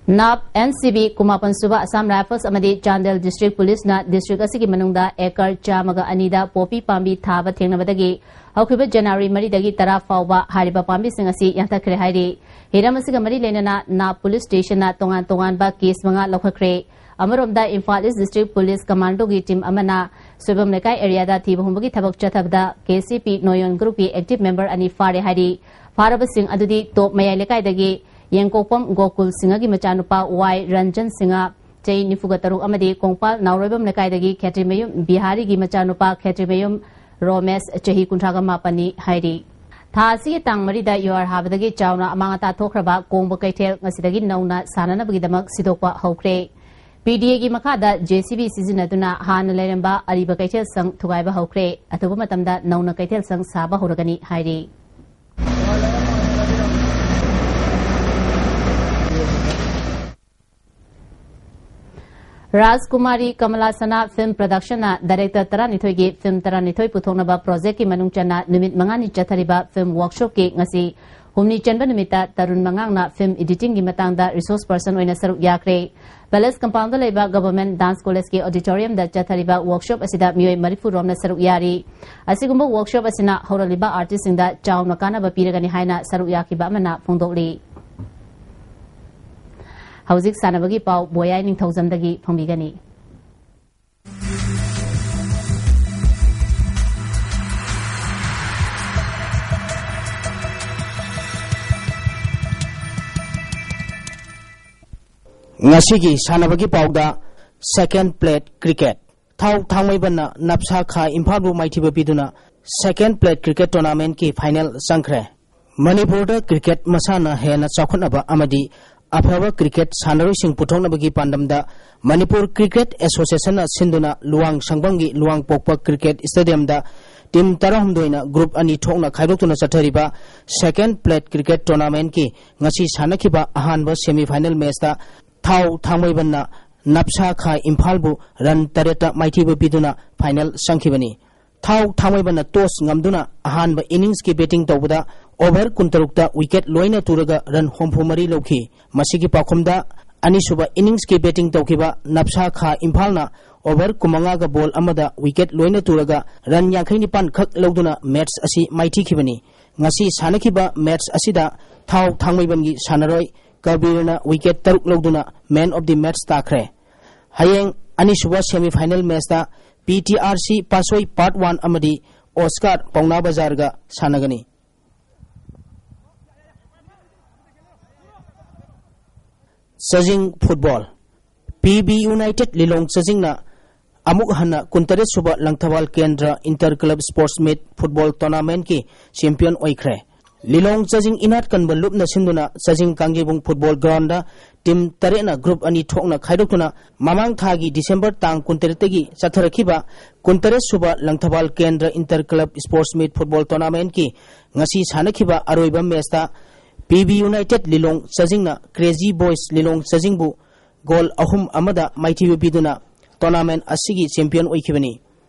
ꯅꯥꯞ, ꯑꯦꯟ ꯁꯤ ꯕꯤ, ꯀꯨꯟꯃꯥꯄꯟ ꯁꯨꯕ Assam Rifles ꯑꯃꯗꯤ ꯆꯥꯟꯗꯦꯜ district policeꯅ district ꯑꯁꯤꯒꯤ ꯃꯅꯨꯡꯗ acre ꯆꯥꯝꯃꯒ ꯑꯅꯤꯗ ꯄꯣꯄꯤ ꯄꯥꯝꯕꯤ ꯊꯥꯕ ꯊꯦꯡꯅꯕꯗꯒꯤ ꯍꯧꯈꯤꯕ ꯖꯅꯋꯥꯔꯤ ꯃꯔꯤꯗꯒꯤ ꯇꯔꯥ ꯐꯥꯎꯕ ꯍꯥꯏꯔꯤꯕ ꯄꯥꯝꯕꯤꯁꯤꯡ ꯑꯁꯤ ꯌꯥꯟꯊꯠꯈ꯭ꯔꯦ ꯍꯥꯏꯔꯤ꯫ ꯍꯤꯔꯝ ꯑꯁꯤꯒ ꯃꯔꯤ ꯂꯩꯅꯅ ꯅꯥꯞ police stationꯅ ꯇꯣꯉꯥꯟ ꯇꯣꯉꯥꯟꯕ case ꯃꯉꯥ ꯂꯧꯈꯠꯈ꯭ꯔꯦ꯫ ꯑꯃꯔꯣꯝꯗ Imphal East District Police Commandoꯒꯤ team ꯑꯃꯅ ꯁꯣꯏꯕꯝ ꯂꯩꯀꯥꯏ areaꯗ ꯊꯤꯕ ꯍꯨꯝꯕꯒꯤ ꯊꯕꯛ ꯆꯠꯊꯕꯗ ꯀꯦ ꯁꯤ ꯄꯤ ꯅꯣꯌꯣꯟ groupꯀꯤ active member ꯑꯅꯤ ꯐꯥꯔꯦ ꯍꯥꯏꯔꯤ꯫ ꯐꯥꯔꯕꯁꯤꯡ ꯑꯗꯨꯗꯤ ꯇꯣꯞ ꯃꯌꯥꯏ ꯂꯩꯀꯥꯏꯗꯒꯤ ꯌꯦꯡꯀꯣꯛꯄꯝ ꯒꯣꯀꯨꯜ ꯁꯤꯡꯍꯒꯤ ꯃꯆꯥꯅꯨꯄꯥ ꯋꯥꯏ ꯔꯟꯖꯟ ꯁꯤꯡꯍ, ꯆꯍꯤ ꯅꯤꯐꯨꯒ ꯇꯔꯨꯛ ꯑꯃꯗꯤ ꯀꯣꯡꯄꯥꯜ ꯅꯥꯎꯔꯣꯏꯕꯝ ꯂꯩꯀꯥꯏꯗꯒꯤ ꯈꯦꯇ꯭ꯔꯤꯃꯌꯨꯝ ꯕꯤꯍꯥꯔꯤꯒꯤ ꯃꯆꯥꯅꯨꯄꯥ ꯈꯦꯇ꯭ꯔꯤꯃꯌꯨꯝ ꯔꯣꯃꯦꯁ, ꯆꯍꯤ ꯀꯨꯟꯊ꯭ꯔꯥꯒ ꯃꯥꯄꯟꯅꯤ ꯍꯥꯏꯔꯤ꯫ ꯊꯥ ꯑꯁꯤꯒꯤ ꯇꯥꯡ ꯃꯔꯤꯗ ꯌꯨꯍꯥꯔ ꯍꯥꯕꯗꯒꯤ ꯆꯥꯎꯅ ꯑꯃꯥꯡ ꯑꯇꯥ ꯊꯣꯛꯈ꯭ꯔꯕ ꯀꯣꯡꯕ ꯀꯩꯊꯦꯜ ꯉꯁꯤꯗꯒꯤ ꯅꯧꯅ ꯁꯥꯟꯅꯅꯕꯒꯤꯗꯃꯛ ꯁꯤꯗꯣꯛꯄ ꯍꯧꯈ꯭ꯔꯦ꯫ ꯄꯤ ꯗꯤ ꯑꯦꯒꯤ ꯃꯈꯥꯗ ꯖꯦ ꯁꯤ ꯕꯤ ꯁꯤꯖꯤꯟꯅꯗꯨꯅ ꯍꯥꯟꯅ ꯂꯩꯔꯝꯕ ꯑꯔꯤꯕ ꯀꯩꯊꯦꯜ ꯁꯪ ꯊꯨꯒꯥꯏꯕ ꯍꯧꯈ꯭ꯔꯦ꯫ ꯑꯊꯨꯕ ꯃꯇꯝꯗ ꯅꯧꯅ ꯀꯩꯊꯦꯜ ꯁꯪ ꯁꯥꯕ ꯍꯧꯔꯒꯅꯤ ꯍꯥꯏꯔꯤ꯫ ꯔꯥꯖꯀꯨꯃꯥꯔꯤ ꯀꯃꯂꯥꯁꯅꯥ ꯐꯤꯜꯝ ꯄ꯭ꯔꯗꯛꯁꯟꯅ ꯗꯥꯏꯔꯦꯛꯇꯔ ꯇꯔꯥꯅꯤꯊꯣꯏꯒꯤ ꯐꯤꯜꯝ ꯇꯔꯥꯅꯤꯊꯣꯏ ꯄꯨꯊꯣꯛꯅꯕ ꯄ꯭ꯔꯣꯖꯦꯛꯀꯤ ꯃꯅꯨꯡ ꯆꯟꯅ ꯅꯨꯃꯤꯠ ꯃꯉꯥꯅꯤ ꯆꯠꯊꯔꯤꯕ ꯐꯤꯜꯝ ꯋꯥꯔꯛꯁꯣꯞꯀꯤ ꯉꯁꯤ ꯍꯨꯝꯅꯤ ꯆꯟꯕ ꯅꯨꯃꯤꯠꯇ ꯇꯔꯨꯟ ꯃꯉꯥꯡꯅ ꯐꯤꯜꯝ ꯏꯗꯤꯇꯤꯡꯒꯤ ꯃꯇꯥꯡꯗ ꯔꯤꯁꯣꯔꯁ ꯄꯔꯁꯟ ꯑꯣꯏꯅ ꯁꯔꯨꯛ ꯌꯥꯈ꯭ꯔꯦ꯫ ꯄꯦꯂꯦꯁ ꯀꯝꯄꯥꯎꯟꯗ ꯂꯩꯕ ꯒꯚꯔꯟꯃꯦꯟꯠ ꯗꯥꯟꯁ ꯀꯣꯂꯦꯖꯀꯤ ꯑꯣꯗꯤꯇꯣꯔꯤꯌꯝꯗ ꯆꯠꯊꯔꯤꯕ ꯋꯥꯔꯛꯁꯣꯞ ꯑꯁꯤꯗ ꯃꯤꯑꯣꯏ ꯃꯔꯤꯐꯨ ꯔꯣꯝꯅ ꯁꯔꯨꯛ ꯌꯥꯔꯤ꯫ ꯑꯁꯤꯒꯨꯝꯕ ꯋꯥꯔꯛꯁꯣꯞ ꯑꯁꯤꯅ ꯍꯧꯔꯛꯂꯤꯕ ꯑꯥꯔꯇꯤꯁꯁꯤꯡꯗ ꯆꯥꯎꯅ ꯀꯥꯟꯅꯕ ꯄꯤꯔꯒꯅꯤ ꯍꯥꯏꯅ ꯁꯔꯨꯛ ꯌꯥꯈꯤꯕ ꯑꯃꯅ ꯐꯣꯡꯗꯣꯛꯂꯤ꯫ ꯍꯧꯖꯤꯛ ꯁꯥꯟꯅꯕꯒꯤ ꯄꯥꯎ ꯕꯣꯌꯥꯏ ꯅꯤꯡꯊꯧꯖꯝꯗꯒꯤ ꯐꯪꯕꯤꯒꯅꯤ꯫ ꯉꯁꯤꯒꯤ ꯁꯥꯟꯅꯕꯒꯤ ꯄꯥꯎꯗ, ꯁꯦꯀꯦꯟ ꯄ꯭ꯂꯦꯠ ꯀ꯭ꯔꯤꯀꯦꯠ, ꯊꯥꯎ ꯊꯥꯡꯃꯩꯕꯟꯅ ꯅꯞꯁꯥ ꯈꯥ ꯏꯝꯐꯥꯜꯕꯨ ꯃꯥꯏꯊꯤꯕ ꯄꯤꯗꯨꯅ ꯁꯦꯀꯦꯟ ꯄ꯭ꯂꯦꯠ ꯀ꯭ꯔꯤꯀꯦꯠ ꯇꯣꯔꯅꯥꯃꯦꯟꯠꯀꯤ ꯐꯥꯏꯅꯦꯜ ꯆꯪꯈ꯭ꯔꯦ꯫ ꯃꯅꯤꯄꯨꯔꯗ ꯀ꯭ꯔꯤꯀꯦꯠ ꯃꯁꯥꯟꯅ ꯍꯦꯟꯅ ꯆꯥꯎꯈꯠꯅꯕ ꯑꯃꯗꯤ ꯑꯐꯕ ꯀ꯭ꯔꯤꯀꯦꯠ ꯁꯥꯟꯅꯔꯣꯏꯁꯤꯡ ꯄꯨꯊꯣꯛꯅꯕꯒꯤ ꯄꯥꯟꯗꯝꯗ ꯃꯅꯤꯄꯨꯔ ꯀ꯭ꯔꯤꯀꯦꯠ ꯑꯦꯁꯣꯁꯤꯌꯦꯁꯟꯅ ꯁꯤꯟꯗꯨꯅ ꯂꯨꯋꯥꯡ ꯁꯪꯕꯝꯒꯤ ꯂꯨꯋꯥꯡꯄꯣꯛꯄ ꯀ꯭ꯔꯤꯀꯦꯠ ꯁ꯭ꯇꯦꯗꯤꯌꯝꯗ ꯇꯤꯝ ꯇꯔꯥꯍꯨꯝꯗꯣꯏꯅ ꯒ꯭ꯔꯨꯞ ꯑꯅꯤ ꯊꯣꯛꯅ ꯈꯥꯏꯗꯣꯛꯇꯨꯅ ꯆꯠꯊꯔꯤꯕ ꯁꯦꯀꯦꯟ ꯄ꯭ꯂꯦꯠ ꯀ꯭ꯔꯤꯀꯦꯠ ꯇꯣꯔꯅꯥꯃꯦꯟꯠꯀꯤ ꯉꯁꯤ ꯁꯥꯟꯅꯈꯤꯕ ꯑꯍꯥꯟꯕ ꯁꯦꯃꯤ ꯐꯥꯏꯅꯦꯜ ꯃꯦꯆꯇ ꯊꯥꯎ ꯊꯥꯡꯃꯩꯕꯟꯅ ꯅꯞꯁꯥ ꯈꯥ ꯏꯝꯐꯥꯜꯕꯨ ꯔꯟ ꯇꯔꯦꯠꯇ ꯃꯥꯏꯊꯤꯕ ꯄꯤꯗꯨꯅ ꯐꯥꯏꯅꯦꯜ ꯆꯪꯈꯤꯕꯅꯤ꯫ ꯊꯥꯎ ꯊꯥꯡꯃꯩꯕꯟꯅ ꯇꯣꯁ ꯉꯝꯗꯨꯅ ꯑꯍꯥꯟꯕ ꯏꯅꯤꯡꯁꯀꯤ ꯕꯦꯇꯤꯡ ꯇꯧꯕꯗ ꯑꯣꯚꯔ ꯀꯨꯟꯇꯔꯨꯛꯇ ꯋꯤꯀꯦꯠ ꯂꯣꯏꯅ ꯇꯨꯔꯒ ꯔꯟ ꯍꯨꯝꯐꯨ ꯃꯔꯤ ꯂꯧꯈꯤ꯫ ꯃꯁꯤꯒꯤ ꯄꯥꯎꯈꯨꯝꯗ ꯑꯅꯤꯁꯨꯕ ꯏꯅꯤꯡꯁꯀꯤ ꯕꯦꯇꯤꯡ ꯇꯧꯈꯤꯕ ꯅꯞꯁꯥ ꯈꯥ ꯏꯝꯐꯥꯜꯅ ꯑꯣꯚꯔ ꯀꯨꯟꯃꯉꯥꯒ ꯕꯣꯜ ꯑꯃꯗ ꯋꯤꯀꯦꯠ ꯂꯣꯏꯅ ꯇꯨꯔꯒ ꯔꯟ ꯌꯥꯡꯈꯩ ꯅꯤꯄꯥꯟ ꯈꯛ ꯂꯧꯗꯨꯅ ꯃꯦꯆ ꯑꯁꯤ ꯃꯥꯏꯊꯤꯈꯤꯕꯅꯤ꯫ ꯉꯁꯤ ꯁꯥꯟꯅꯈꯤꯕ ꯃꯦꯆ ꯑꯁꯤꯗ ꯊꯥꯎ ꯊꯥꯡꯃꯩꯕꯟꯒꯤ ꯁꯥꯟꯅꯔꯣꯏ ꯀꯕꯤꯔꯅ ꯋꯤꯀꯦꯠ ꯇꯔꯨꯛ ꯂꯧꯗꯨꯅ ꯃꯦꯟ ꯑꯣꯐ ꯗꯤ ꯃꯦꯆ ꯇꯥꯈ꯭ꯔꯦ꯫ ꯍꯌꯦꯡ ꯑꯅꯤꯁꯨꯕ ꯁꯦꯃꯤ ꯐꯥꯏꯅꯦꯜ ꯃꯦꯆꯇ P T R C Pasoi part one ꯑꯃꯗꯤ ꯑꯣꯁꯀꯥꯔ ꯄꯥꯎꯅꯥ ꯕꯖꯥꯔꯒ ꯁꯥꯟꯅꯒꯅꯤ꯫ Chajing football. P B united Lilong ꯆꯥꯖꯤꯡꯅ ꯑꯃꯨꯛ ꯍꯟꯅ ꯀꯨꯟꯇꯔꯦꯠ ꯁꯨꯕ Langthabal Kendra inter club sports meet football ꯇꯣꯔꯅꯥꯃꯦꯟꯠꯀꯤ ꯆꯦꯝꯄꯤꯌꯟ ꯑꯣꯏꯈ꯭ꯔꯦ꯫ ꯂꯤꯂꯣꯡ ꯆꯥꯖꯤꯡ ꯏꯅꯥꯠ ꯀꯟꯕ ꯂꯨꯞꯅ ꯁꯤꯟꯗꯨꯅ Chajing Kangjeibung football ground team ꯇꯔꯦꯠꯅ ꯒ꯭ꯔꯨꯞ ꯑꯅꯤ ꯊꯣꯛꯅ ꯈꯥꯏꯗꯣꯛꯇꯨꯅ ꯃꯃꯥꯡ ꯊꯥꯒꯤ ꯗꯤꯁꯦꯝꯕꯔ ꯇꯥꯡ ꯀꯨꯟꯇꯔꯦꯠꯇꯒꯤ ꯆꯠꯊꯔꯛꯈꯤꯕ ꯀꯨꯟꯇꯔꯦꯠ ꯁꯨꯕ Langthabal Kendra inter club sports meet football ꯇꯣꯔꯅꯥꯃꯦꯟꯠꯀꯤ ꯉꯁꯤ ꯁꯥꯟꯅꯈꯤꯕ ꯑꯔꯣꯏꯕ ꯃꯦꯆꯇ ꯄꯤ B united Lilong ꯆꯥꯖꯤꯡꯅ crazy voice ꯂꯤꯂꯣꯡ ꯆꯥꯖꯤꯡꯕꯨ ꯒꯣꯜ ꯑꯍꯨꯝ ꯑꯃꯗ ꯃꯥꯏꯊꯤꯕ ꯄꯤꯗꯨꯅ tournament ꯑꯁꯤꯒꯤ champion ꯑꯣꯏꯈꯤꯕꯅꯤ꯫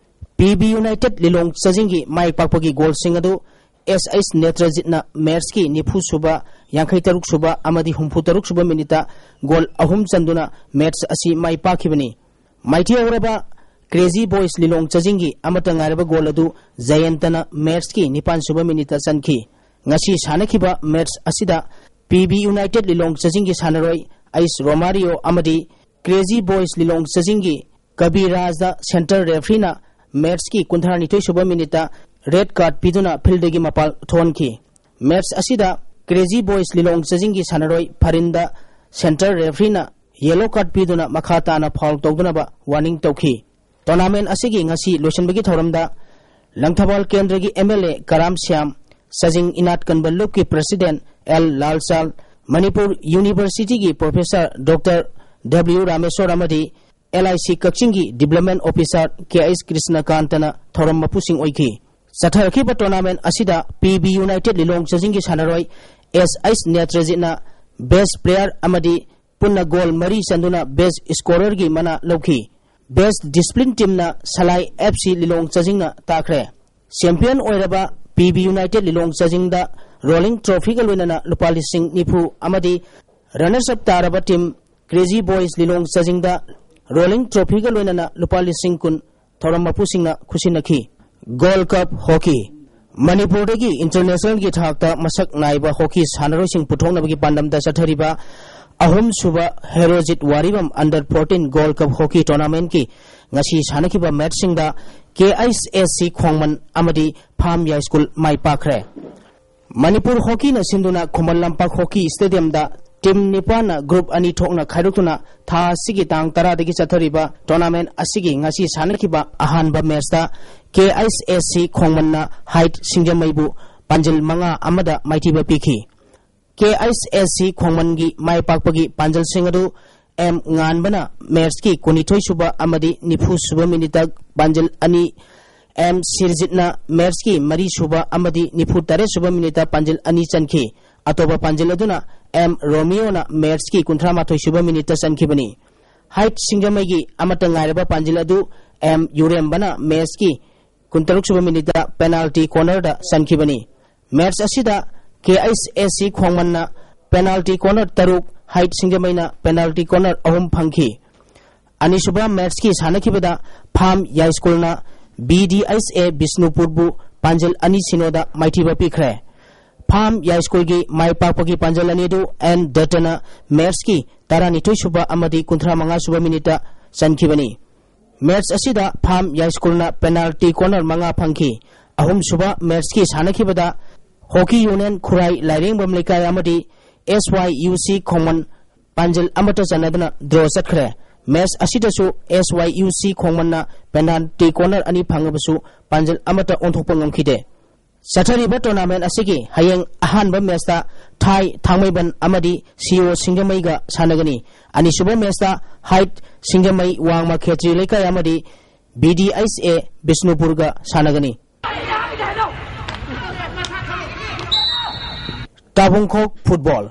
ꯄꯤ ꯕꯤ United ꯂꯤꯂꯣꯡ ꯆꯥꯖꯤꯡꯒꯤ ꯃꯥꯏ ꯄꯥꯛꯄꯒꯤ ꯒꯣꯜꯁꯤꯡ ꯑꯗꯨ ꯑꯦꯁ ꯑꯩꯁ ꯅꯦꯇ꯭ꯔꯖꯤꯠꯅ matchꯀꯤ ꯅꯤꯐꯨ ꯁꯨꯕ, ꯌꯥꯡꯈꯩ ꯇꯔꯨꯛ ꯁꯨꯕ ꯑꯃꯗꯤ ꯍꯨꯝꯐꯨ ꯇꯔꯨꯛ ꯁꯨꯕ minuteꯇ ꯒꯣꯜ ꯑꯍꯨꯝ ꯆꯟꯗꯨꯅ match ꯑꯁꯤ ꯃꯥꯏ ꯄꯥꯛꯈꯤꯕꯅꯤ꯫ ꯃꯥꯏꯊꯤꯍꯧꯔꯕ Crazy Boys ꯂꯤꯂꯣꯡ ꯆꯥꯖꯤꯡꯒꯤ ꯑꯃꯠꯇ ꯉꯥꯏꯔꯕ ꯒꯣꯜ ꯑꯗꯨ ꯖꯌꯟꯇꯅ matchꯀꯤ ꯅꯤꯄꯥꯟ ꯁꯨꯕ minuteꯇ ꯆꯟꯈꯤ꯫ ꯉꯁꯤ ꯁꯥꯟꯅꯈꯤꯕ match ꯑꯁꯤꯗ ꯄꯤ ꯕꯤ United ꯂꯤꯂꯣꯡ ꯆꯥꯖꯤꯡꯒꯤ ꯁꯥꯟꯅꯔꯣꯏ ꯑꯩꯁ ꯔꯣꯃꯥꯔꯤꯑꯣ ꯑꯃꯗꯤ Crazy Boys ꯂꯤꯂꯣꯡ ꯆꯥꯖꯤꯡꯒꯤ ꯀꯕꯤꯔꯥꯖꯗ centre refereeꯅ matchꯀꯤ ꯀꯨꯟꯊ꯭ꯔꯥꯅꯤꯊꯣꯏ ꯁꯨꯕ minuteꯇ red card ꯄꯤꯗꯨꯅ fieldꯗꯒꯤ ꯃꯄꯥꯜ ꯊꯣꯛꯍꯟꯈꯤ꯫ Match ꯑꯁꯤꯗ Crazy Boys ꯂꯤꯂꯣꯡ ꯆꯥꯖꯤꯡꯒꯤ ꯁꯥꯟꯅꯔꯣꯏ ꯐꯔꯤꯟꯗ centre refereeꯅ yellow card ꯄꯤꯗꯨꯅ ꯃꯈꯥ ꯇꯥꯅ foul ꯇꯧꯗꯅꯕ warning ꯇꯧꯈꯤ꯫ Tournament ꯑꯁꯤꯒꯤ ꯉꯁꯤ ꯂꯣꯏꯁꯤꯟꯕꯒꯤ ꯊꯧꯔꯝꯗ ꯂꯪꯊꯕꯥꯜ ꯀꯦꯟꯗ꯭ꯔꯒꯤ M L A Karam Shyam, Chajing Inat Kanba ꯂꯨꯞꯀꯤ president ꯑꯦꯜ ꯂꯥꯜꯆꯥꯜ, ꯃꯅꯤꯄꯨꯔ Universityꯒꯤ professor doctor ꯗꯕ꯭ꯂꯤꯎ ꯔꯥꯃꯦꯁꯣꯔ ꯑꯃꯗꯤ ꯑꯦꯜ ꯑꯥꯏ ꯁꯤ ꯀꯛꯆꯤꯡꯒꯤ development officer ꯀꯦ ꯑꯩꯆ ꯀ꯭ꯔꯤꯁꯅꯀꯥꯟꯇꯅ ꯊꯧꯔꯝ ꯃꯄꯨꯁꯤꯡ ꯑꯣꯏꯈꯤ꯫ ꯆꯠꯊꯔꯛꯈꯤꯕ tournament ꯑꯁꯤꯗ ꯄꯤ ꯕꯤ United ꯂꯤꯂꯣꯡ ꯆꯥꯖꯤꯡꯒꯤ ꯁꯥꯟꯅꯔꯣꯏ ꯑꯦꯁ ꯑꯩꯆ ꯅꯦꯇ꯭ꯔꯖꯤꯠꯅ best player ꯑꯃꯗꯤ ꯄꯨꯟꯅ ꯒꯣꯜ ꯃꯔꯤ ꯆꯟꯗꯨꯅ best scorerꯒꯤ ꯃꯅꯥ ꯂꯧꯈꯤ꯫ Best discipline teamꯅ ꯁꯂꯥꯏ ꯑꯦꯐ ꯁꯤ ꯂꯤꯂꯣꯡ ꯆꯥꯖꯤꯡꯅ ꯇꯥꯈ꯭ꯔꯦ꯫ Champion ꯑꯣꯏꯔꯕ ꯄꯤ ꯕꯤ United ꯂꯤꯂꯣꯡ ꯆꯥꯖꯤꯡꯗ rolling trophyꯒ ꯂꯣꯏꯅꯅ ꯂꯨꯄꯥ ꯂꯤꯁꯤꯡ ꯅꯤꯐꯨ ꯑꯃꯗꯤ runners up ꯇꯥꯔꯕ team Crazy Boys ꯂꯤꯂꯣꯡ ꯆꯥꯖꯤꯡꯗ rolling trophyꯒ ꯂꯣꯏꯅꯅ ꯂꯨꯄꯥ ꯂꯤꯁꯤꯡ ꯀꯨꯟ ꯊꯧꯔꯝ ꯃꯄꯨꯁꯤꯡꯅ ꯈꯨꯠꯁꯤꯟꯅꯈꯤ꯫ Gold Cup Hockey꯫ ꯃꯅꯤꯄꯨꯔꯗꯒꯤ internationalꯒꯤ ꯊꯥꯛꯇ ꯃꯁꯛ ꯅꯥꯏꯕ hockey ꯁꯥꯟꯅꯔꯣꯏꯁꯤꯡ ꯄꯨꯊꯣꯛꯅꯕꯒꯤ ꯄꯥꯟꯗꯝꯗ ꯆꯠꯊꯔꯤꯕ ꯑꯍꯨꯝꯁꯨꯕ Herojit ꯋꯥꯔꯤꯕꯝ under fourteen Gold Cup Hockey Tournamentꯀꯤ ꯉꯁꯤ ꯁꯥꯟꯅꯈꯤꯕ matchꯁꯤꯡꯗ ꯀꯦ ꯑꯩꯆ ꯑꯦꯁ ꯁꯤ ꯈꯣꯡꯃꯟ ꯑꯃꯗꯤ ꯐꯥꯝ ꯌꯥꯏꯁ꯭ꯀꯨꯜ ꯃꯥꯏ ꯄꯥꯛꯈ꯭ꯔꯦ꯫ ꯃꯅꯤꯄꯨꯔ ꯍꯣꯀꯤꯅ ꯁꯤꯟꯗꯨꯅ Khuman Lampak hockey ꯁ꯭ꯇꯦꯗꯤꯌꯝꯗ team ꯅꯤꯄꯥꯟꯅ group ꯑꯅꯤ ꯊꯣꯛꯅ ꯈꯥꯏꯗꯣꯛꯇꯨꯅ ꯊꯥ ꯑꯁꯤꯒꯤ ꯇꯥꯡ ꯇꯔꯥꯗꯒꯤ ꯆꯠꯊꯔꯤꯕ tournament ꯑꯁꯤꯒꯤ ꯉꯁꯤ ꯁꯥꯟꯅꯈꯤꯕ ꯑꯍꯥꯟꯕ matchꯇ ꯀꯦ ꯑꯩꯆ ꯑꯦꯁ ꯁꯤ ꯈꯣꯡꯃꯟꯅ ꯍꯥꯏꯠ ꯁꯤꯡꯖꯃꯩꯕꯨ ꯄꯥꯟꯖꯤꯜ ꯃꯉꯥ ꯑꯃꯗ ꯃꯥꯏꯊꯤꯕ ꯄꯤꯈꯤ꯫ ꯀꯦ ꯑꯩꯆ ꯑꯦꯁ ꯁꯤ ꯈꯣꯡꯃꯟꯒꯤ ꯃꯥꯏ ꯄꯥꯛꯄꯒꯤ ꯄꯥꯟꯖꯜꯁꯤꯡ ꯑꯗꯨ ꯑꯦꯝ ꯉꯥꯟꯕꯅ matchꯀꯤ ꯀꯨꯟꯅꯤꯊꯣꯏ ꯁꯨꯕ ꯑꯃꯗꯤ ꯅꯤꯐꯨ ꯁꯨꯕ minuteꯇ ꯄꯥꯟꯖꯜ ꯑꯅꯤ, ꯑꯦꯝ ꯁꯤꯔꯖꯤꯠꯅ matchꯀꯤ ꯃꯔꯤ ꯁꯨꯕ ꯑꯃꯗꯤ ꯅꯤꯐꯨ ꯇꯔꯦꯠ ꯁꯨꯕ minuteꯇ ꯄꯥꯟꯖꯜ ꯑꯅꯤ ꯆꯟꯈꯤ꯫ ꯑꯇꯣꯞꯄ ꯄꯥꯟꯖꯤꯜ ꯑꯗꯨꯅ ꯑꯦꯝ ꯔꯣꯃꯤꯌꯣꯅ ꯃꯦꯠꯁꯀꯤ ꯀꯨꯟꯊ꯭ꯔꯥ ꯃꯥꯊꯣꯏ ꯁꯨꯕ ꯃꯤꯅꯤꯠꯇ ꯆꯟꯈꯤꯕꯅꯤ꯫ ꯍꯥꯏꯠ ꯁꯤꯡꯖꯃꯩꯒꯤ ꯑꯃꯠꯇ ꯉꯥꯏꯔꯕ ꯄꯥꯟꯖꯤꯜ ꯑꯗꯨ ꯑꯦꯝ ꯌꯨꯔꯦꯝꯕꯅ ꯃꯦꯠꯁꯀꯤ ꯀꯨꯟꯇꯔꯨꯛ ꯁꯨꯕ ꯃꯤꯅꯤꯠꯇ ꯄꯦꯅꯥꯜꯇꯤ ꯀꯣꯔꯅꯔꯗ ꯆꯟꯈꯤꯕꯅꯤ꯫ ꯃꯦꯠꯁ ꯑꯁꯤꯗ ꯀꯦ ꯑꯩꯆ ꯑꯦ ꯁꯤ ꯈꯣꯡꯃꯟꯅ ꯄꯦꯅꯥꯜꯇꯤ ꯀꯣꯔꯅꯔ ꯇꯔꯨꯛ, ꯍꯥꯏꯠ ꯁꯤꯡꯖꯃꯩꯅ ꯄꯦꯅꯥꯜꯇꯤ ꯀꯣꯔꯅꯔ ꯑꯍꯨꯝ ꯐꯪꯈꯤ꯫ ꯑꯅꯤꯁꯨꯕ ꯃꯦꯠꯁꯀꯤ ꯁꯥꯟꯅꯈꯤꯕꯗ ꯐꯥꯝ ꯌꯥꯏꯁ꯭ꯀꯨꯜꯅ ꯕꯤ ꯗꯤ ꯑꯩꯆ ꯑꯦ ꯕꯤꯁꯅꯨꯄꯨꯔꯕꯨ ꯄꯥꯟꯖꯤꯜ ꯑꯅꯤ ꯁꯤꯅꯣꯗ ꯃꯥꯏꯊꯤꯕ ꯄꯤꯈ꯭ꯔꯦ꯫ ꯐꯥꯝ ꯌꯥꯏꯁ꯭ꯀꯨꯜꯒꯤ ꯃꯥꯏ ꯄꯥꯛꯄꯒꯤ ꯄꯥꯟꯖꯤꯜ ꯑꯅꯤ ꯑꯗꯨ ꯑꯦꯟ ꯗꯠꯇꯅ ꯃꯦꯠꯁꯀꯤ ꯇꯔꯥꯅꯤꯊꯣꯏ ꯁꯨꯕ ꯑꯃꯗꯤ ꯀꯨꯟꯊ꯭ꯔꯥ ꯃꯉꯥ ꯁꯨꯕ ꯃꯤꯅꯤꯠꯇ ꯆꯟꯈꯤꯕꯅꯤ꯫ ꯃꯦꯠꯁ ꯑꯁꯤꯗ ꯐꯥꯝ ꯌꯥꯏꯁ꯭ꯀꯨꯜꯅ ꯄꯦꯅꯥꯜꯇꯤ ꯀꯣꯔꯅꯔ ꯃꯉꯥ ꯐꯪꯈꯤ꯫ ꯑꯍꯨꯝꯁꯨꯕ ꯃꯦꯠꯁꯀꯤ ꯁꯥꯟꯅꯈꯤꯕꯗ ꯍꯣꯀꯤ ꯌꯨꯅꯤꯌꯟ ꯈꯨꯔꯥꯏ ꯂꯥꯏꯔꯦꯡꯕꯝ ꯂꯩꯀꯥꯏ ꯑꯃꯗꯤ ꯑꯦꯁ ꯋꯥꯏ ꯌꯨ ꯁꯤ ꯈꯣꯡꯃꯟ ꯄꯥꯟꯖꯤꯜ ꯑꯃꯠꯇ ꯆꯟꯅꯗꯅ ꯗ꯭ꯔꯣ ꯆꯠꯈ꯭ꯔꯦ꯫ ꯃꯦꯠꯁ ꯑꯁꯤꯗꯁꯨ ꯑꯦꯁ ꯋꯥꯏ ꯌꯨ ꯁꯤ ꯈꯣꯡꯃꯟꯅ ꯄꯦꯅꯥꯜꯇꯤ ꯀꯣꯔꯅꯔ ꯑꯅꯤ ꯐꯪꯉꯕꯁꯨ ꯄꯥꯟꯖꯤꯜ ꯑꯃꯠꯇ ꯑꯣꯟꯊꯣꯛꯄ ꯉꯝꯈꯤꯗꯦ꯫ ꯆꯠꯊꯔꯤꯕ ꯇꯣꯔꯅꯥꯃꯦꯟ ꯑꯁꯤꯒꯤ ꯍꯌꯦꯡ ꯑꯍꯥꯟꯕ ꯃꯦꯠꯁꯇ ꯊꯥꯏ ꯊꯥꯡꯃꯩꯕꯟ ꯑꯃꯗꯤ ꯁꯤ ꯑꯣ ꯁꯤꯡꯖꯃꯩꯒ ꯁꯥꯟꯅꯒꯅꯤ꯫ ꯑꯅꯤꯁꯨꯕ ꯃꯦꯠꯁꯇ ꯍꯥꯏꯠ ꯁꯤꯡꯖꯃꯩ ꯋꯥꯡꯃ ꯈꯦꯇ꯭ꯔꯤ ꯂꯩꯀꯥꯏ ꯑꯃꯗꯤ ꯕꯤ ꯗꯤ ꯑꯩꯆ ꯑꯦ ꯕꯤꯁꯅꯨꯄꯨꯔꯒ ꯁꯥꯟꯅꯒꯅꯤ꯫ Tabungkhok football.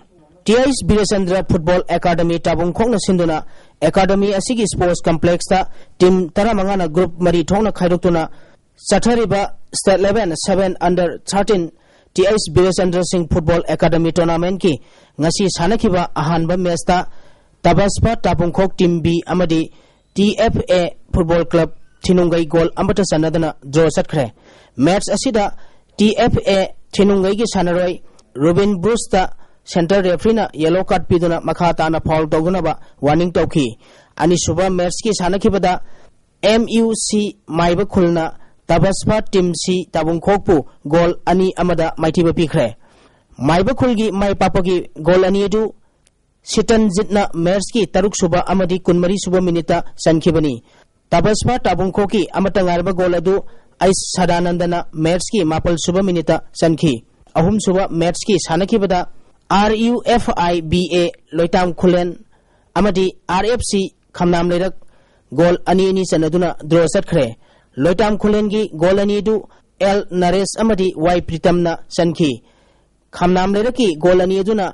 T H Birechandra football academy ꯇꯥꯕꯨꯡꯈꯣꯛꯅ ꯁꯤꯟꯗꯨꯅ ꯑꯦꯀꯥꯗꯃꯤ ꯑꯁꯤꯒꯤ ꯁ꯭ꯄꯣꯔꯠꯁ ꯀꯝꯄ꯭ꯂꯦꯛꯁꯇ ꯇꯤꯝ ꯇꯔꯥꯃꯉꯥꯅ ꯒ꯭ꯔꯨꯞ ꯃꯔꯤ ꯊꯣꯛꯅ ꯈꯥꯏꯗꯣꯛꯇꯨꯅ ꯆꯠꯊꯔꯤꯕ state level seven under thirteen T H Birechandra ꯁꯤꯡ ꯐꯨꯠꯕꯣꯜ ꯑꯦꯀꯥꯗꯃꯤ ꯇꯣꯔꯅꯥꯃꯦꯟꯠꯀꯤ ꯉꯁꯤ ꯁꯥꯟꯅꯈꯤꯕ ꯑꯍꯥꯟꯕ ꯃꯦꯆꯇ ꯇꯕꯁꯄꯥ ꯇꯥꯕꯨꯡꯈꯣꯛ ꯇꯤꯝ ꯕꯤ ꯑꯃꯗꯤ T F A football club Thinunggei goal ꯑꯃꯠꯇ ꯆꯟꯅꯗꯅ ꯗ꯭ꯔꯣ ꯆꯠꯈ꯭ꯔꯦ꯫ ꯃꯦꯆ ꯑꯁꯤꯗ ꯇꯤ ꯑꯦꯐ ꯑꯦ ꯊꯤꯅꯨꯡꯒꯩꯒꯤ ꯁꯥꯟꯅꯔꯣꯏ ꯔꯨꯕꯤꯟ ꯕ꯭ꯔꯨꯁꯇ ꯁꯦꯟꯇꯔ ꯔꯦꯐ꯭ꯔꯤꯅ ꯌꯦꯂꯣ ꯀꯥꯔꯗ ꯄꯤꯗꯨꯅ ꯃꯈꯥ ꯇꯥꯅ ꯐꯥꯎꯜ ꯇꯧꯗꯅꯕ ꯋꯥꯔꯅꯤꯡ ꯇꯧꯈꯤ꯫ ꯑꯅꯤꯁꯨꯕ ꯃꯦꯆꯀꯤ ꯁꯥꯟꯅꯈꯤꯕꯗ ꯑꯦꯝ ꯌꯨ ꯁꯤ ꯃꯥꯏꯕ ꯈꯨꯜꯅ ꯇꯕꯁꯄꯥ ꯇꯤꯝ ꯁꯤ ꯇꯥꯕꯨꯡꯈꯣꯛꯄꯨ ꯒꯣꯜ ꯑꯅꯤ ꯑꯃꯗ ꯃꯥꯏꯊꯤꯕ ꯄꯤꯈ꯭ꯔꯦ꯫ ꯃꯥꯏꯕ ꯈꯨꯜꯒꯤ ꯃꯥꯏ ꯄꯥꯛꯄꯒꯤ ꯒꯣꯜ ꯑꯅꯤ ꯑꯗꯨ ꯁꯤꯇꯟꯖꯤꯠꯅ ꯃꯦꯆꯀꯤ ꯇꯔꯨꯛ ꯁꯨꯕ ꯑꯃꯗꯤ ꯀꯨꯟꯃꯔꯤ ꯁꯨꯕ ꯃꯤꯅꯤꯠꯇ ꯆꯟꯈꯤꯕꯅꯤ꯫ ꯇꯕꯁꯄꯥ ꯇꯥꯕꯨꯡꯈꯣꯛꯀꯤ ꯑꯃꯠꯇ ꯉꯥꯏꯔꯕ ꯒꯣꯜ ꯑꯗꯨ ꯑꯩꯁ ꯁꯗꯥꯅꯟꯗꯅ ꯃꯦꯆꯀꯤ ꯃꯥꯄꯜ ꯁꯨꯕ ꯃꯤꯅꯤꯠꯇ ꯆꯟꯈꯤ꯫ ꯑꯍꯨꯝꯁꯨꯕ ꯃꯦꯆꯀꯤ ꯁꯥꯟꯅꯈꯤꯕꯗ R U F I B A Loitam Khulen ꯑꯃꯗꯤ ꯑꯥꯔ ꯑꯦꯐ ꯁꯤ ꯈꯝꯅꯥꯝ ꯂꯩꯔꯛ ꯒꯣꯜ ꯑꯅꯤ ꯑꯅꯤ ꯆꯟꯅꯗꯨꯅ ꯗ꯭ꯔꯣ ꯆꯠꯈ꯭ꯔꯦ꯫ ꯂꯣꯏꯇꯥꯝ ꯈꯨꯂꯦꯟꯒꯤ ꯒꯣꯜ ꯑꯅꯤ ꯑꯗꯨ ꯑꯦꯜ ꯅꯔꯦꯁ ꯑꯃꯗꯤ ꯋꯥꯏ ꯄ꯭ꯔꯤꯇꯝꯅ ꯆꯟꯈꯤ꯫ ꯈꯝꯅꯥꯝ ꯂꯩꯔꯛꯀꯤ ꯒꯣꯜ ꯑꯅꯤ ꯑꯗꯨꯅ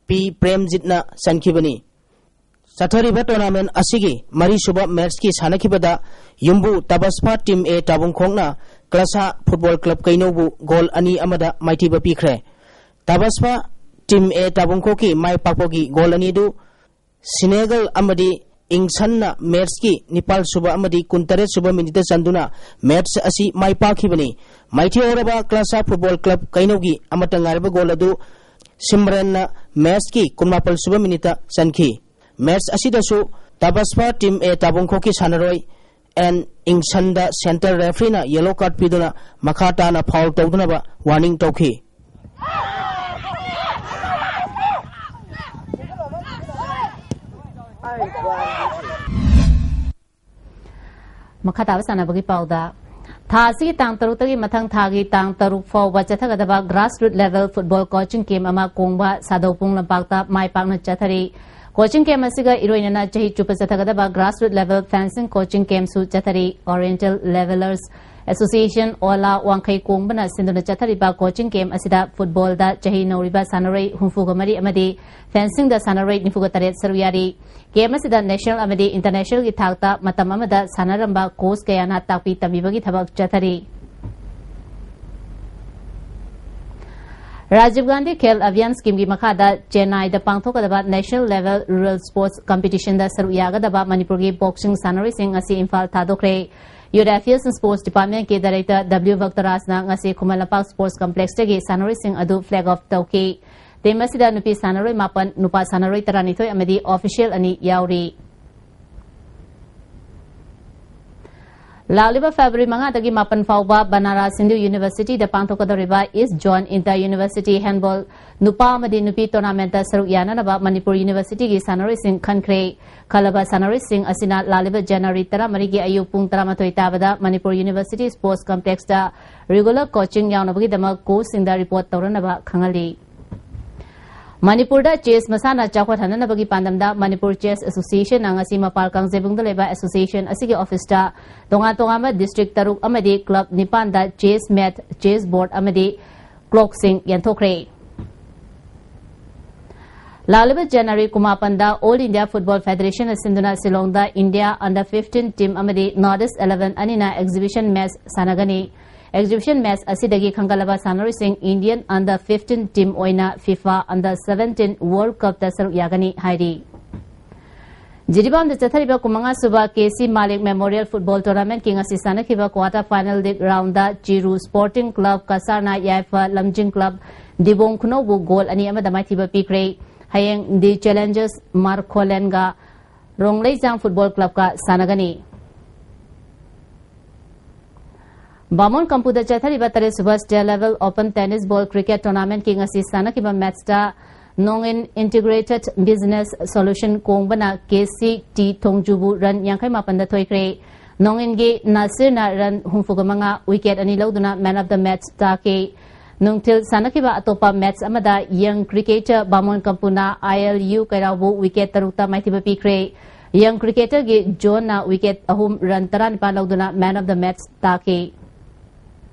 ꯄꯤ ꯄ꯭ꯔꯦꯝꯖꯤꯠꯅ ꯆꯟꯈꯤꯕꯅꯤ꯫ ꯆꯠꯊꯔꯤꯕ ꯇꯣꯔꯅꯥꯃꯦꯟ ꯑꯁꯤꯒꯤ ꯃꯔꯤꯁꯨꯕ ꯃꯦꯠꯁꯀꯤ ꯁꯥꯟꯅꯈꯤꯕꯗ ꯌꯨꯝꯕꯨ ꯇꯕꯁꯐꯥ ꯇꯤꯝ ꯑꯦ ꯇꯥꯕꯨꯡꯈꯣꯛꯅ ꯀ꯭ꯂꯁꯥ ꯐꯨꯠꯕꯣꯜ ꯀ꯭ꯂꯕ ꯀꯩꯅꯧꯕꯨ ꯒꯣꯜ ꯑꯅꯤ ꯑꯃꯗ ꯃꯥꯏꯊꯤꯕ ꯄꯤꯈ꯭ꯔꯦ꯫ ꯇꯕꯁꯐꯥ ꯇꯤꯝ ꯑꯦ ꯇꯥꯕꯨꯡꯈꯣꯛꯀꯤ ꯃꯥꯏ ꯄꯥꯛꯄꯒꯤ ꯒꯣꯜ ꯑꯅꯤꯗꯨ ꯁꯤꯅꯦꯒꯜ ꯑꯃꯗꯤ ꯏꯪꯁꯟꯅ ꯃꯦꯠꯁꯀꯤ ꯅꯤꯄꯥꯜ ꯁꯨꯕ ꯑꯃꯗꯤ ꯀꯨꯟꯇꯔꯦꯠ ꯁꯨꯕ ꯃꯤꯅꯤꯠꯇ ꯆꯟꯗꯨꯅ ꯃꯦꯠꯁ ꯑꯁꯤ ꯃꯥꯏ ꯄꯥꯛꯈꯤꯕꯅꯤ꯫ ꯃꯥꯏꯊꯤꯍꯧꯔꯕ ꯀ꯭ꯂꯥꯁꯥ ꯐꯨꯠꯕꯣꯜ ꯀ꯭ꯂꯕ ꯀꯩꯅꯧꯒꯤ ꯑꯃꯠꯇ ꯉꯥꯏꯔꯕ ꯒꯣꯜ ꯑꯗꯨ ꯁꯤꯝꯔꯦꯟꯅ ꯃꯦꯠꯁꯀꯤ ꯀꯨꯟꯃꯥꯄꯜ ꯁꯨꯕ ꯃꯤꯅꯤꯠꯇ ꯆꯟꯈꯤ꯫ ꯃꯦꯠꯁ ꯑꯁꯤꯗꯁꯨ ꯇꯕꯁꯐꯥ ꯇꯤꯝ ꯑꯦ ꯇꯥꯕꯨꯡꯈꯣꯛꯀꯤ ꯁꯥꯟꯅꯔꯣꯏ ꯑꯦꯟ ꯏꯪꯁꯟꯗ ꯁꯦꯟꯇꯔ ꯔꯦꯐ꯭ꯔꯤꯅ ꯌꯦꯂꯣ ꯀꯥꯔꯗ ꯄꯤꯗꯨꯅ ꯃꯈꯥ ꯇꯥꯅ ꯐꯥꯎꯜ ꯇꯧꯗꯅꯕ ꯋꯥꯔꯅꯤꯡ ꯇꯧꯈꯤ꯫ ꯃꯈꯥ ꯇꯥꯕ ꯁꯥꯟꯅꯕꯒꯤ ꯄꯥꯎꯗ, ꯊꯥ ꯑꯁꯤꯒꯤ ꯇꯥꯡ ꯇꯔꯨꯛꯇꯒꯤ ꯃꯊꯪ ꯊꯥꯒꯤ ꯇꯥꯡ ꯇꯔꯨꯛ ꯐꯥꯎꯕ ꯆꯠꯊꯒꯗꯕ grassroots level football coaching camp ꯑꯃ ꯀꯣꯡꯕ ꯁꯥꯗꯧꯄꯨꯡ ꯂꯝꯄꯥꯛꯇ ꯃꯥꯏ ꯄꯥꯛꯅ ꯆꯠꯊꯔꯤ꯫ Coaching camp ꯑꯁꯤꯒ ꯏꯔꯣꯏꯅꯅ ꯆꯍꯤ ꯆꯨꯞꯄ ꯆꯠꯊꯒꯗꯕ grassroots level fencing coaching campꯁꯨ ꯆꯠꯊꯔꯤ꯫ Oriental Levelers Association, ꯑꯣꯂꯥ, ꯋꯥꯡꯈꯩ ꯀꯣꯡꯕꯅ ꯁꯤꯟꯗꯨꯅ ꯆꯠꯊꯔꯤꯕ coaching camp ꯑꯁꯤꯗ footballꯗ ꯆꯍꯤ ꯅꯧꯔꯤꯕ ꯁꯥꯟꯅꯔꯣꯏ ꯍꯨꯝꯐꯨꯒ ꯃꯔꯤ ꯑꯃꯗꯤ fencingꯗ ꯁꯥꯟꯅꯔꯣꯏ ꯅꯤꯐꯨꯒ ꯇꯔꯦꯠ ꯁꯔꯨꯛ ꯌꯥꯔꯤ꯫ Camp ꯑꯁꯤꯗ national ꯑꯃꯗꯤ internationalꯒꯤ ꯊꯥꯛꯇ ꯃꯇꯝ ꯑꯃꯗ ꯁꯥꯟꯅꯔꯝꯕ coach ꯀꯌꯥꯅ ꯇꯥꯛꯄꯤ ꯇꯝꯕꯤꯕꯒꯤ ꯊꯕꯛ ꯆꯠꯊꯔꯤ꯫ Rajiv Gandhi Khel Abhiyan schemeꯒꯤ ꯃꯈꯥꯗ ꯆꯦꯟꯅꯥꯏꯗ ꯄꯥꯡꯊꯣꯛꯀꯗꯕ national level rural sports competitionꯗ ꯁꯔꯨꯛ ꯌꯥꯒꯗꯕ ꯃꯅꯤꯄꯨꯔꯒꯤ boxing ꯁꯥꯟꯅꯔꯣꯏꯁꯤꯡ ꯉꯁꯤ Imphal ꯊꯥꯗꯣꯛꯈ꯭ꯔꯦ꯫ Youth Affairs and Sports Departmentꯀꯤ Director W ꯚꯛꯇꯔꯥꯖꯅ ꯉꯁꯤ ꯈꯨꯃꯟ ꯂꯝꯄꯥꯛ Sports Complexꯇꯒꯤ ꯁꯥꯟꯅꯔꯣꯏꯁꯤꯡ ꯑꯗꯨ flag off ꯇꯧꯈꯤ꯫ Team ꯑꯁꯤꯗ ꯅꯨꯄꯤ ꯁꯥꯟꯅꯔꯣꯏ ꯃꯥꯄꯟ, ꯅꯨꯄꯥ ꯁꯥꯟꯅꯔꯣꯏ ꯇꯔꯥꯅꯤꯊꯣꯏ ꯑꯃꯗꯤ official ꯑꯅꯤ ꯌꯥꯎꯔꯤ꯫ ꯂꯥꯛꯂꯤꯕ February ꯃꯉꯥꯗꯒꯤ ꯃꯥꯄꯟ ꯐꯥꯎꯕ Banaras Hindu Universityꯗ ꯄꯥꯡꯊꯣꯛꯀꯗꯧꯔꯤꯕ East Zone Inter University Handball ꯅꯨꯄꯥ ꯑꯃꯗꯤ ꯅꯨꯄꯤ tournamentꯇ ꯁꯔꯨꯛ ꯌꯥꯅꯅꯕ ꯃꯅꯤꯄꯨꯔ Universityꯒꯤ ꯁꯥꯟꯅꯔꯣꯏꯁꯤꯡ ꯈꯟꯈ꯭ꯔꯦ꯫ ꯈꯜꯂꯕ ꯁꯥꯟꯅꯔꯣꯏꯁꯤꯡ ꯑꯁꯤꯅ ꯂꯥꯛꯂꯤꯕ January ꯇꯔꯥꯃꯔꯤꯒꯤ ꯑꯌꯨꯛ ꯄꯨꯡ ꯇꯔꯥꯃꯥꯊꯣꯏ ꯇꯥꯕꯗ Manipur University Sports Complexꯇ regular coaching ꯌꯥꯎꯅꯕꯒꯤꯗꯃꯛ coachꯁꯤꯡꯗ report ꯇꯧꯔꯅꯕ ꯈꯪꯍꯜꯂꯤ꯫ ꯃꯅꯤꯄꯨꯔꯗ chess ꯃꯁꯥꯟꯅ ꯆꯥꯎꯈꯠꯍꯟꯅꯅꯕꯒꯤ ꯄꯥꯟꯗꯝꯗ Manipur Chess Associationꯅ ꯉꯁꯤ ꯃꯄꯥꯜ ꯀꯥꯡꯖꯩꯕꯨꯡꯗ ꯂꯩꯕ association ꯑꯁꯤꯒꯤ officeꯇ ꯇꯣꯉꯥꯟ ꯇꯣꯉꯥꯟꯕ district ꯇꯔꯨꯛ ꯑꯃꯗꯤ club ꯅꯤꯄꯥꯟꯗ chess mat, chess board ꯑꯃꯗꯤ clockꯁꯤꯡ ꯌꯦꯟꯊꯣꯛꯈ꯭ꯔꯦ꯫ ꯂꯥꯛꯂꯤꯕ January ꯀꯨꯟꯃꯥꯄꯟꯗ All India Football Federation ꯅ ꯁꯤꯟꯗꯨꯅ ꯁꯤꯂꯣꯡꯗ India under fifteen team ꯑꯃꯗꯤ North East eleven ꯑꯅꯤꯅ exhibition match ꯁꯥꯟꯅꯒꯅꯤ꯫ Exhibition match ꯑꯁꯤꯗꯒꯤ ꯈꯟꯒꯠꯂꯕ ꯁꯥꯟꯅꯔꯣꯏꯁꯤꯡ Indian under fifteen team ꯑꯣꯏꯅ FIFA under seventeen World Cup ꯇ ꯁꯔꯨꯛ ꯌꯥꯒꯅꯤ ꯍꯥꯏꯔꯤ꯫ ꯖꯤꯔꯤꯕꯥꯝꯗ ꯆꯠꯊꯔꯤꯕ ꯀꯨꯟꯃꯉꯥ ꯁꯨꯕ ꯀꯦ ꯁꯤ ꯃꯥꯂꯤꯛ Memorial Football Tournament ꯀꯤ ꯉꯁꯤ ꯁꯥꯟꯅꯈꯤꯕ quarter final league round ꯗ ꯆꯤꯔꯨ Sporting Club ꯀꯁꯥꯔꯅ ꯌꯥꯏꯐ ꯂꯝꯖꯤꯡ club ꯗꯤꯕꯣꯡ ꯈꯨꯅꯧꯕꯨ goal ꯑꯅꯤ ꯑꯃꯗ ꯃꯥꯏꯊꯤꯕ ꯄꯤꯈ꯭ꯔꯦ꯫ ꯍꯌꯦꯡ The Challengers ꯃꯥꯔꯈꯣꯂꯦꯟꯒ ꯔꯣꯡꯂꯩꯖꯥꯡ Football Club ꯀ ꯁꯥꯟꯅꯒꯅꯤ꯫ ꯕꯥꯃꯣꯟ ꯀꯝꯄꯨꯗ ꯆꯠꯊꯔꯤꯕ ꯇꯔꯦꯠ ꯁꯨꯕ State Level Open Tennis Ball Cricket Tournament ꯀꯤ ꯉꯁꯤ ꯁꯥꯟꯅꯈꯤꯕ match ꯇ ꯅꯣꯡꯏꯟ Integrated Business Solution ꯀꯣꯡꯕꯅ K C T ꯊꯣꯡꯖꯨꯕꯨ run ꯌꯥꯡꯈꯩ ꯃꯥꯄꯟꯗ ꯊꯣꯏꯈ꯭ꯔꯦ꯫ ꯅꯣꯡꯏꯟꯒꯤ ꯅꯥꯁꯤꯔꯅ run ꯍꯨꯝꯐꯨꯒ ꯃꯉꯥ wicket ꯑꯅꯤ ꯂꯧꯗꯨꯅ man of the match ꯇꯥꯈꯤ꯫ ꯅꯨꯡꯊꯤꯜ ꯁꯥꯟꯅꯈꯤꯕ ꯑꯇꯣꯞꯄ match ꯑꯃꯗ young cricketer ꯕꯥꯃꯣꯟ ꯀꯝꯄꯨꯅ ꯑꯥꯏ ꯑꯦꯜ ꯌꯨ ꯀꯩꯔꯥꯎꯕꯨ wicket ꯇꯔꯨꯛꯇ ꯃꯥꯏꯊꯤꯕ ꯄꯤꯈ꯭ꯔꯦ꯫ Young cricketer ꯒꯤ ꯖꯣꯟꯅ wicket ꯑꯍꯨꯝ run ꯇꯔꯥꯅꯤꯄꯥꯟ ꯂꯧꯗꯨꯅ man of the match ꯇꯥꯈꯤ꯫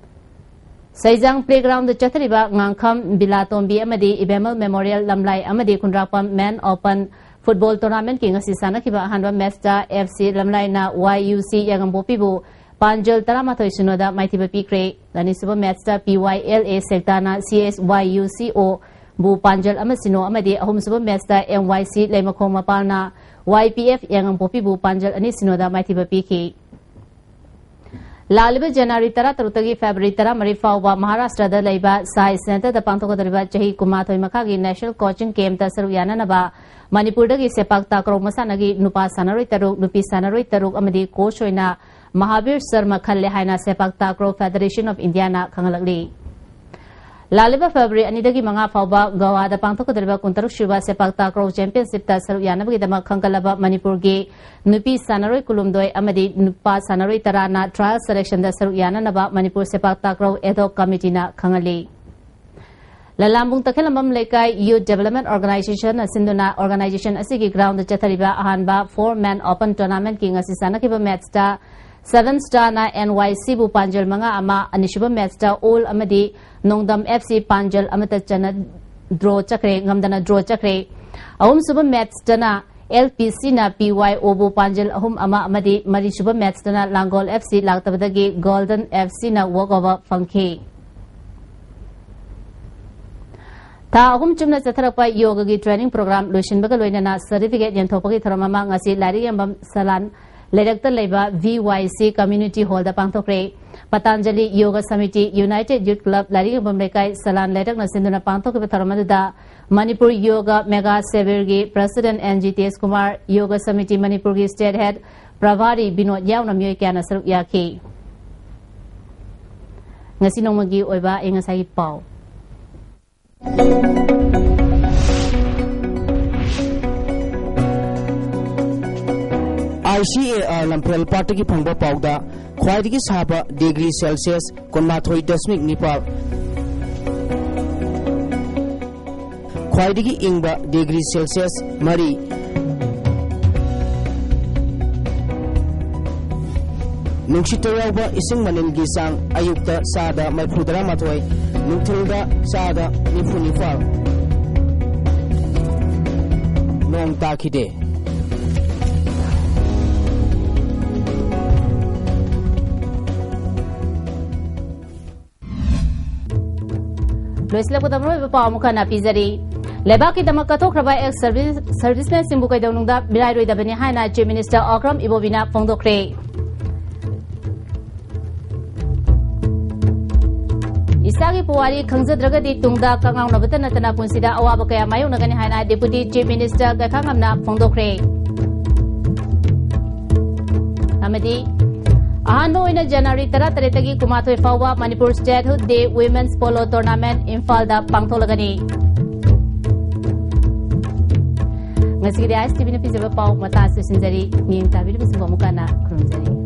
ꯁꯩꯖꯥꯡ playground ꯗ ꯆꯠꯊꯔꯤꯕ ꯉꯥꯡꯈꯝ ꯕꯤꯂꯥꯇꯣꯝꯕꯤ ꯑꯃꯗꯤ ꯏꯕꯦꯝꯃꯜ Memorial ꯂꯝꯂꯥꯏ ꯑꯃꯗꯤ ꯈꯨꯟꯗ꯭ꯔꯥꯛꯄꯝ Man Open Football Tournament ꯀꯤ ꯉꯁꯤ ꯁꯥꯟꯅꯈꯤꯕ ꯑꯍꯥꯟꯕ match ꯇ F C ꯂꯝꯂꯥꯏꯅ Y U C ꯌꯥꯉꯝꯕꯣꯄꯤꯕꯨ ꯄꯥꯟꯖꯜ ꯇꯔꯥꯃꯥꯊꯣꯏ ꯁꯤꯅꯣꯗ ꯃꯥꯏꯊꯤꯕ ꯄꯤꯈ꯭ꯔꯦ꯫ ꯑꯅꯤꯁꯨꯕ match ꯇ P Y L A ꯁꯦꯛꯇꯥꯅ C S Y U C O ꯕꯨ ꯄꯥꯟꯖꯜ ꯑꯃ ꯁꯤꯅꯣ ꯑꯃꯗꯤ ꯑꯍꯨꯝꯁꯨꯕ match ꯇ M Y C ꯂꯩꯃꯈꯣꯡ ꯃꯄꯥꯜꯅ Y P F ꯌꯥꯉꯝꯄꯣꯛꯄꯤꯕꯨ ꯄꯥꯟꯖꯜ ꯑꯅꯤ ꯁꯤꯅꯣꯗ ꯃꯥꯏꯊꯤꯕ ꯄꯤꯈꯤ꯫ ꯂꯥꯛꯂꯤꯕ ꯖꯅꯋꯥꯔꯤ ꯇꯔꯥꯇꯔꯨꯛꯇꯒꯤ ꯐꯦꯕ꯭ꯔꯨꯋꯥꯔꯤ ꯇꯔꯥꯃꯔꯤ ꯐꯥꯎꯕ ꯃꯍꯥꯔꯥꯁꯇ꯭ꯔꯗ ꯂꯩꯕ ꯁꯥꯏ ꯁꯦꯟꯇꯔꯗ ꯄꯥꯡꯊꯣꯛꯀꯗꯧꯔꯤꯕ ꯆꯍꯤ ꯀꯨꯟꯃꯥꯊꯣꯏ ꯃꯈꯥꯒꯤ national coaching camp ꯇ ꯁꯔꯨꯛ ꯌꯥꯅꯅꯕ ꯃꯅꯤꯄꯨꯔꯗꯒꯤ ꯁꯦꯄꯥꯛ ꯇꯥꯀ꯭ꯔꯧ ꯃꯁꯥꯟꯅꯒꯤ ꯅꯨꯄꯥ ꯁꯥꯟꯅꯔꯣꯏ ꯇꯔꯨꯛ, ꯅꯨꯄꯤ ꯁꯥꯟꯅꯔꯣꯏ ꯇꯔꯨꯛ ꯑꯃꯗꯤ coach ꯑꯣꯏꯅ ꯃꯍꯥꯕꯤꯔ ꯁꯔꯃ ꯈꯜꯂꯦ ꯍꯥꯏꯅ ꯁꯦꯄꯥꯛ ꯇꯥꯀ꯭ꯔꯧ Federation of India ꯅ ꯈꯪꯍꯜꯂꯛꯂꯤ꯫ ꯂꯥꯛꯂꯤꯕ ꯐꯦꯕ꯭ꯔꯨꯋꯥꯔꯤ ꯑꯅꯤꯗꯒꯤ ꯃꯉꯥ ꯐꯥꯎꯕ ꯒꯣꯋꯥꯗ ꯄꯥꯡꯊꯣꯛꯀꯗꯧꯔꯤꯕ ꯀꯨꯟꯇꯔꯨꯛ ꯁꯨꯕ ꯁꯦꯄꯥꯛ ꯇꯥꯀ꯭ꯔꯧ championship ꯇ ꯁꯔꯨꯛ ꯌꯥꯅꯕꯒꯤꯗꯃꯛ ꯈꯟꯒꯠꯂꯕ ꯃꯅꯤꯄꯨꯔꯒꯤ ꯅꯨꯄꯤ ꯁꯥꯟꯅꯔꯣꯏ ꯀꯨꯟꯍꯨꯝꯗꯣꯏ ꯑꯃꯗꯤ ꯅꯨꯄꯥ ꯁꯥꯟꯅꯔꯣꯏ ꯇꯔꯥꯅ trial selection ꯗ ꯁꯔꯨꯛ ꯌꯥꯅꯅꯕ ꯃꯅꯤꯄꯨꯔ ꯁꯦꯄꯥꯛ ꯇꯥꯀ꯭ꯔꯧ ad hoc committee ꯅ ꯈꯪꯍꯜꯂꯤ꯫ ꯂꯂꯥꯝꯕꯨꯡ ꯇꯈꯦꯂꯝꯕꯝ ꯂꯩꯀꯥꯏ Youth Development Organization ꯅ ꯁꯤꯟꯗꯨꯅ organization ꯑꯁꯤꯒꯤ ground ꯗ ꯆꯠꯊꯔꯤꯕ ꯑꯍꯥꯟꯕ four man open tournament ꯀꯤ ꯉꯁꯤ ꯁꯥꯟꯅꯈꯤꯕ match ꯇ Seven Star ꯅ N Y C ꯕꯨ ꯄꯥꯟꯖꯜ ꯃꯉꯥ ꯑꯃ, ꯑꯅꯤꯁꯨꯕ match ꯇ ꯑꯣꯜ ꯑꯃꯗꯤ ꯅꯣꯡꯗꯝ F C ꯄꯥꯟꯖꯜ ꯑꯃꯠꯇ ꯆꯟꯅ draw ꯆꯠꯈ꯭ꯔꯦ, ꯉꯝꯗꯅ draw ꯆꯠꯈ꯭ꯔꯦ꯫ ꯑꯍꯨꯝꯁꯨꯕ ꯃꯦꯠꯁꯇꯅ ꯑꯦꯜ ꯄꯤ ꯁꯤꯅ ꯄꯤ ꯋꯥꯏ ꯑꯣꯕꯨ ꯄꯥꯟꯖꯜ ꯑꯍꯨꯝ ꯑꯃ ꯑꯃꯗꯤ ꯃꯔꯤꯁꯨꯕ ꯃꯦꯠꯁꯇꯅ ꯂꯥꯡꯒꯣꯜ ꯑꯦꯐ ꯁꯤ ꯂꯥꯛꯇꯕꯗꯒꯤ ꯒꯣꯜꯗꯟ ꯑꯦꯐ ꯁꯤꯅ ꯋꯥꯛ ꯑꯣꯚꯔ ꯐꯪꯈꯤ꯫ ꯊꯥ ꯑꯍꯨꯝ ꯆꯨꯞꯅ ꯆꯠꯊꯔꯛꯄ ꯌꯣꯒꯒꯤ ꯇ꯭ꯔꯦꯅꯤꯡ ꯄ꯭ꯔꯣꯒ꯭ꯔꯥꯝ ꯂꯣꯏꯁꯤꯟꯕꯒ ꯂꯣꯏꯅꯅ ꯁꯔꯇꯤꯐꯤꯀꯦꯠ ꯌꯦꯟꯊꯣꯛꯄꯒꯤ ꯊꯧꯔꯝ ꯑꯃ ꯉꯁꯤ ꯂꯥꯏꯔꯤꯛ ꯌꯦꯟꯐꯝ ꯁꯂꯥꯟ ꯂꯩꯔꯛꯇ ꯂꯩꯕ ꯚꯤ ꯋꯥꯏ ꯁꯤ ꯀꯝꯃ꯭ꯌꯨꯅꯤꯇꯤ ꯍꯣꯜꯗ ꯄꯥꯡꯊꯣꯛꯈ꯭ꯔꯦ꯫ Patanjali yoga samiti, united youth club, Lairik Yengbam Leikai, ꯁꯂꯥꯟ ꯂꯩꯔꯛꯅ ꯁꯤꯟꯗꯨꯅ ꯄꯥꯡꯊꯣꯛꯈꯤꯕ ꯊꯧꯔꯝ ꯑꯗꯨꯗ ꯃꯅꯤꯄꯨꯔ ꯌꯣꯒ ꯃꯦꯒꯥ ꯁꯦꯕꯤꯔꯒꯤ president N G Tej Kumar, yoga samiti ꯃꯅꯤꯄꯨꯔꯒꯤ ꯁ꯭ꯇꯦꯠ ꯍꯦꯗ ꯄ꯭ꯔꯚꯥꯔꯤ ꯕꯤꯅꯣꯗ ꯌꯥꯎꯅ ꯃꯤꯑꯣꯏ ꯀꯌꯥꯅ ꯁꯔꯨꯛ ꯌꯥꯈꯤ꯫ ꯉꯁꯤ ꯅꯣꯡꯃꯒꯤ ꯑꯣꯏꯕ ꯑꯏꯪ ꯑꯁꯥꯒꯤ ꯄꯥꯎ꯫ ꯑꯥꯏ ꯁꯤ ꯑꯦ ꯑꯥꯔ ꯂꯝꯐꯦꯜ ꯄꯥꯠꯇꯒꯤ ꯐꯪꯕ ꯄꯥꯎꯗ ꯈ꯭ꯋꯥꯏꯗꯒꯤ ꯁꯥꯕ ꯗꯤꯒ꯭ꯔꯤ ꯁꯦꯜꯁꯤꯌꯁ ꯀꯨꯟꯃꯥꯊꯣꯏ ꯗꯁꯃꯤꯛ ꯅꯤꯄꯥꯜ, ꯈ꯭ꯋꯥꯏꯗꯒꯤ ꯏꯪꯕ ꯗꯤꯒ꯭ꯔꯤ ꯁꯦꯜꯁꯤꯌꯁ ꯃꯔꯤ, ꯅꯨꯡꯁꯤꯠꯇ ꯌꯥꯎꯕ ꯏꯁꯤꯡ ꯃꯅꯤꯜꯒꯤ ꯆꯥꯡ ꯑꯌꯨꯛꯇ ꯆꯥꯗ ꯃꯔꯤꯐꯨꯇꯔꯥꯃꯥꯊꯣꯏ, ꯅꯨꯡꯊꯤꯜꯗ ꯆꯥꯗ ꯅꯤꯐꯨꯅꯤꯄꯥꯜ꯫ ꯅꯣꯡ ꯇꯥꯈꯤꯗꯦ꯫ ꯂꯣꯏꯁꯤꯜꯂꯛꯄꯗ ꯃꯔꯨꯑꯣꯏꯕ ꯄꯥꯎ ꯑꯃꯨꯛ ꯍꯟꯅ ꯄꯤꯖꯔꯤ꯫ ꯂꯩꯕꯥꯛꯀꯤꯗꯃꯛ ꯀꯠꯊꯣꯛꯈ꯭ꯔꯕ ꯑꯦꯛꯁ ꯁꯔꯚꯤꯁ, ꯁꯔꯚꯤꯁꯃꯦꯟꯁꯤꯡꯕꯨ ꯀꯩꯗꯧꯅꯨꯡꯗ ꯃꯤꯔꯥꯏꯔꯣꯏꯗꯕꯅꯤ ꯍꯥꯏꯅ ꯆꯤꯐ ꯃꯤꯅꯤꯁꯇꯔ ꯑꯣꯀ꯭ꯔꯝ ꯏꯕꯣꯕꯤꯅ ꯐꯣꯡꯗꯣꯛꯈ꯭ꯔꯦ꯫ ꯏꯁꯥꯒꯤ ꯄꯨꯋꯥꯔꯤ ꯈꯪꯖꯗ꯭ꯔꯒꯗꯤ ꯇꯨꯡꯗ ꯀꯉꯥꯎꯅꯕꯇ ꯅꯠꯇꯅ ꯄꯨꯟꯁꯤꯗ ꯑꯋꯥꯕ ꯀꯌꯥ ꯃꯥꯌꯣꯛꯅꯒꯅꯤ ꯍꯥꯏꯅ ꯗꯦꯄꯨꯇꯤ ꯆꯤꯐ ꯃꯤꯅꯤꯁꯇꯔ ꯀꯩꯈꯥꯉꯝꯅ ꯐꯣꯡꯗꯣꯛꯈ꯭ꯔꯦ꯫ ꯑꯃꯗꯤ ꯑꯍꯥꯟꯕ ꯑꯣꯏꯅ ꯖꯅꯋꯥꯔꯤ ꯇꯔꯥꯇꯔꯦꯠꯇꯒꯤ ꯀꯨꯟꯃꯥꯊꯣꯏ ꯐꯥꯎꯕ ꯃꯅꯤꯄꯨꯔ ꯁ꯭ꯇꯦꯠꯍꯨꯗ ꯗꯦ ꯋꯤꯃꯦꯟꯁ ꯄꯣꯂꯣ ꯇꯣꯔꯅꯥꯃꯦꯟꯠ ꯏꯝꯐꯥꯜꯗ ꯄꯥꯡꯊꯣꯛꯂꯒꯅꯤ꯫ ꯉꯁꯤꯒꯤꯗꯤ ꯑꯥꯏ ꯑꯦꯁ ꯇꯤ ꯚꯤꯅ ꯄꯤꯖꯕ ꯄꯥꯎ ꯃꯇꯥꯡ ꯑꯁꯤꯗ ꯂꯣꯏꯁꯤꯟꯖꯔꯤ꯫ ꯃꯤꯠꯌꯦꯡ ꯇꯥꯕꯤꯔꯤꯕꯁꯤꯡꯕꯨ ꯑꯃꯨꯛ ꯍꯟꯅ ꯈꯨꯔꯨꯝꯖꯔꯤ꯫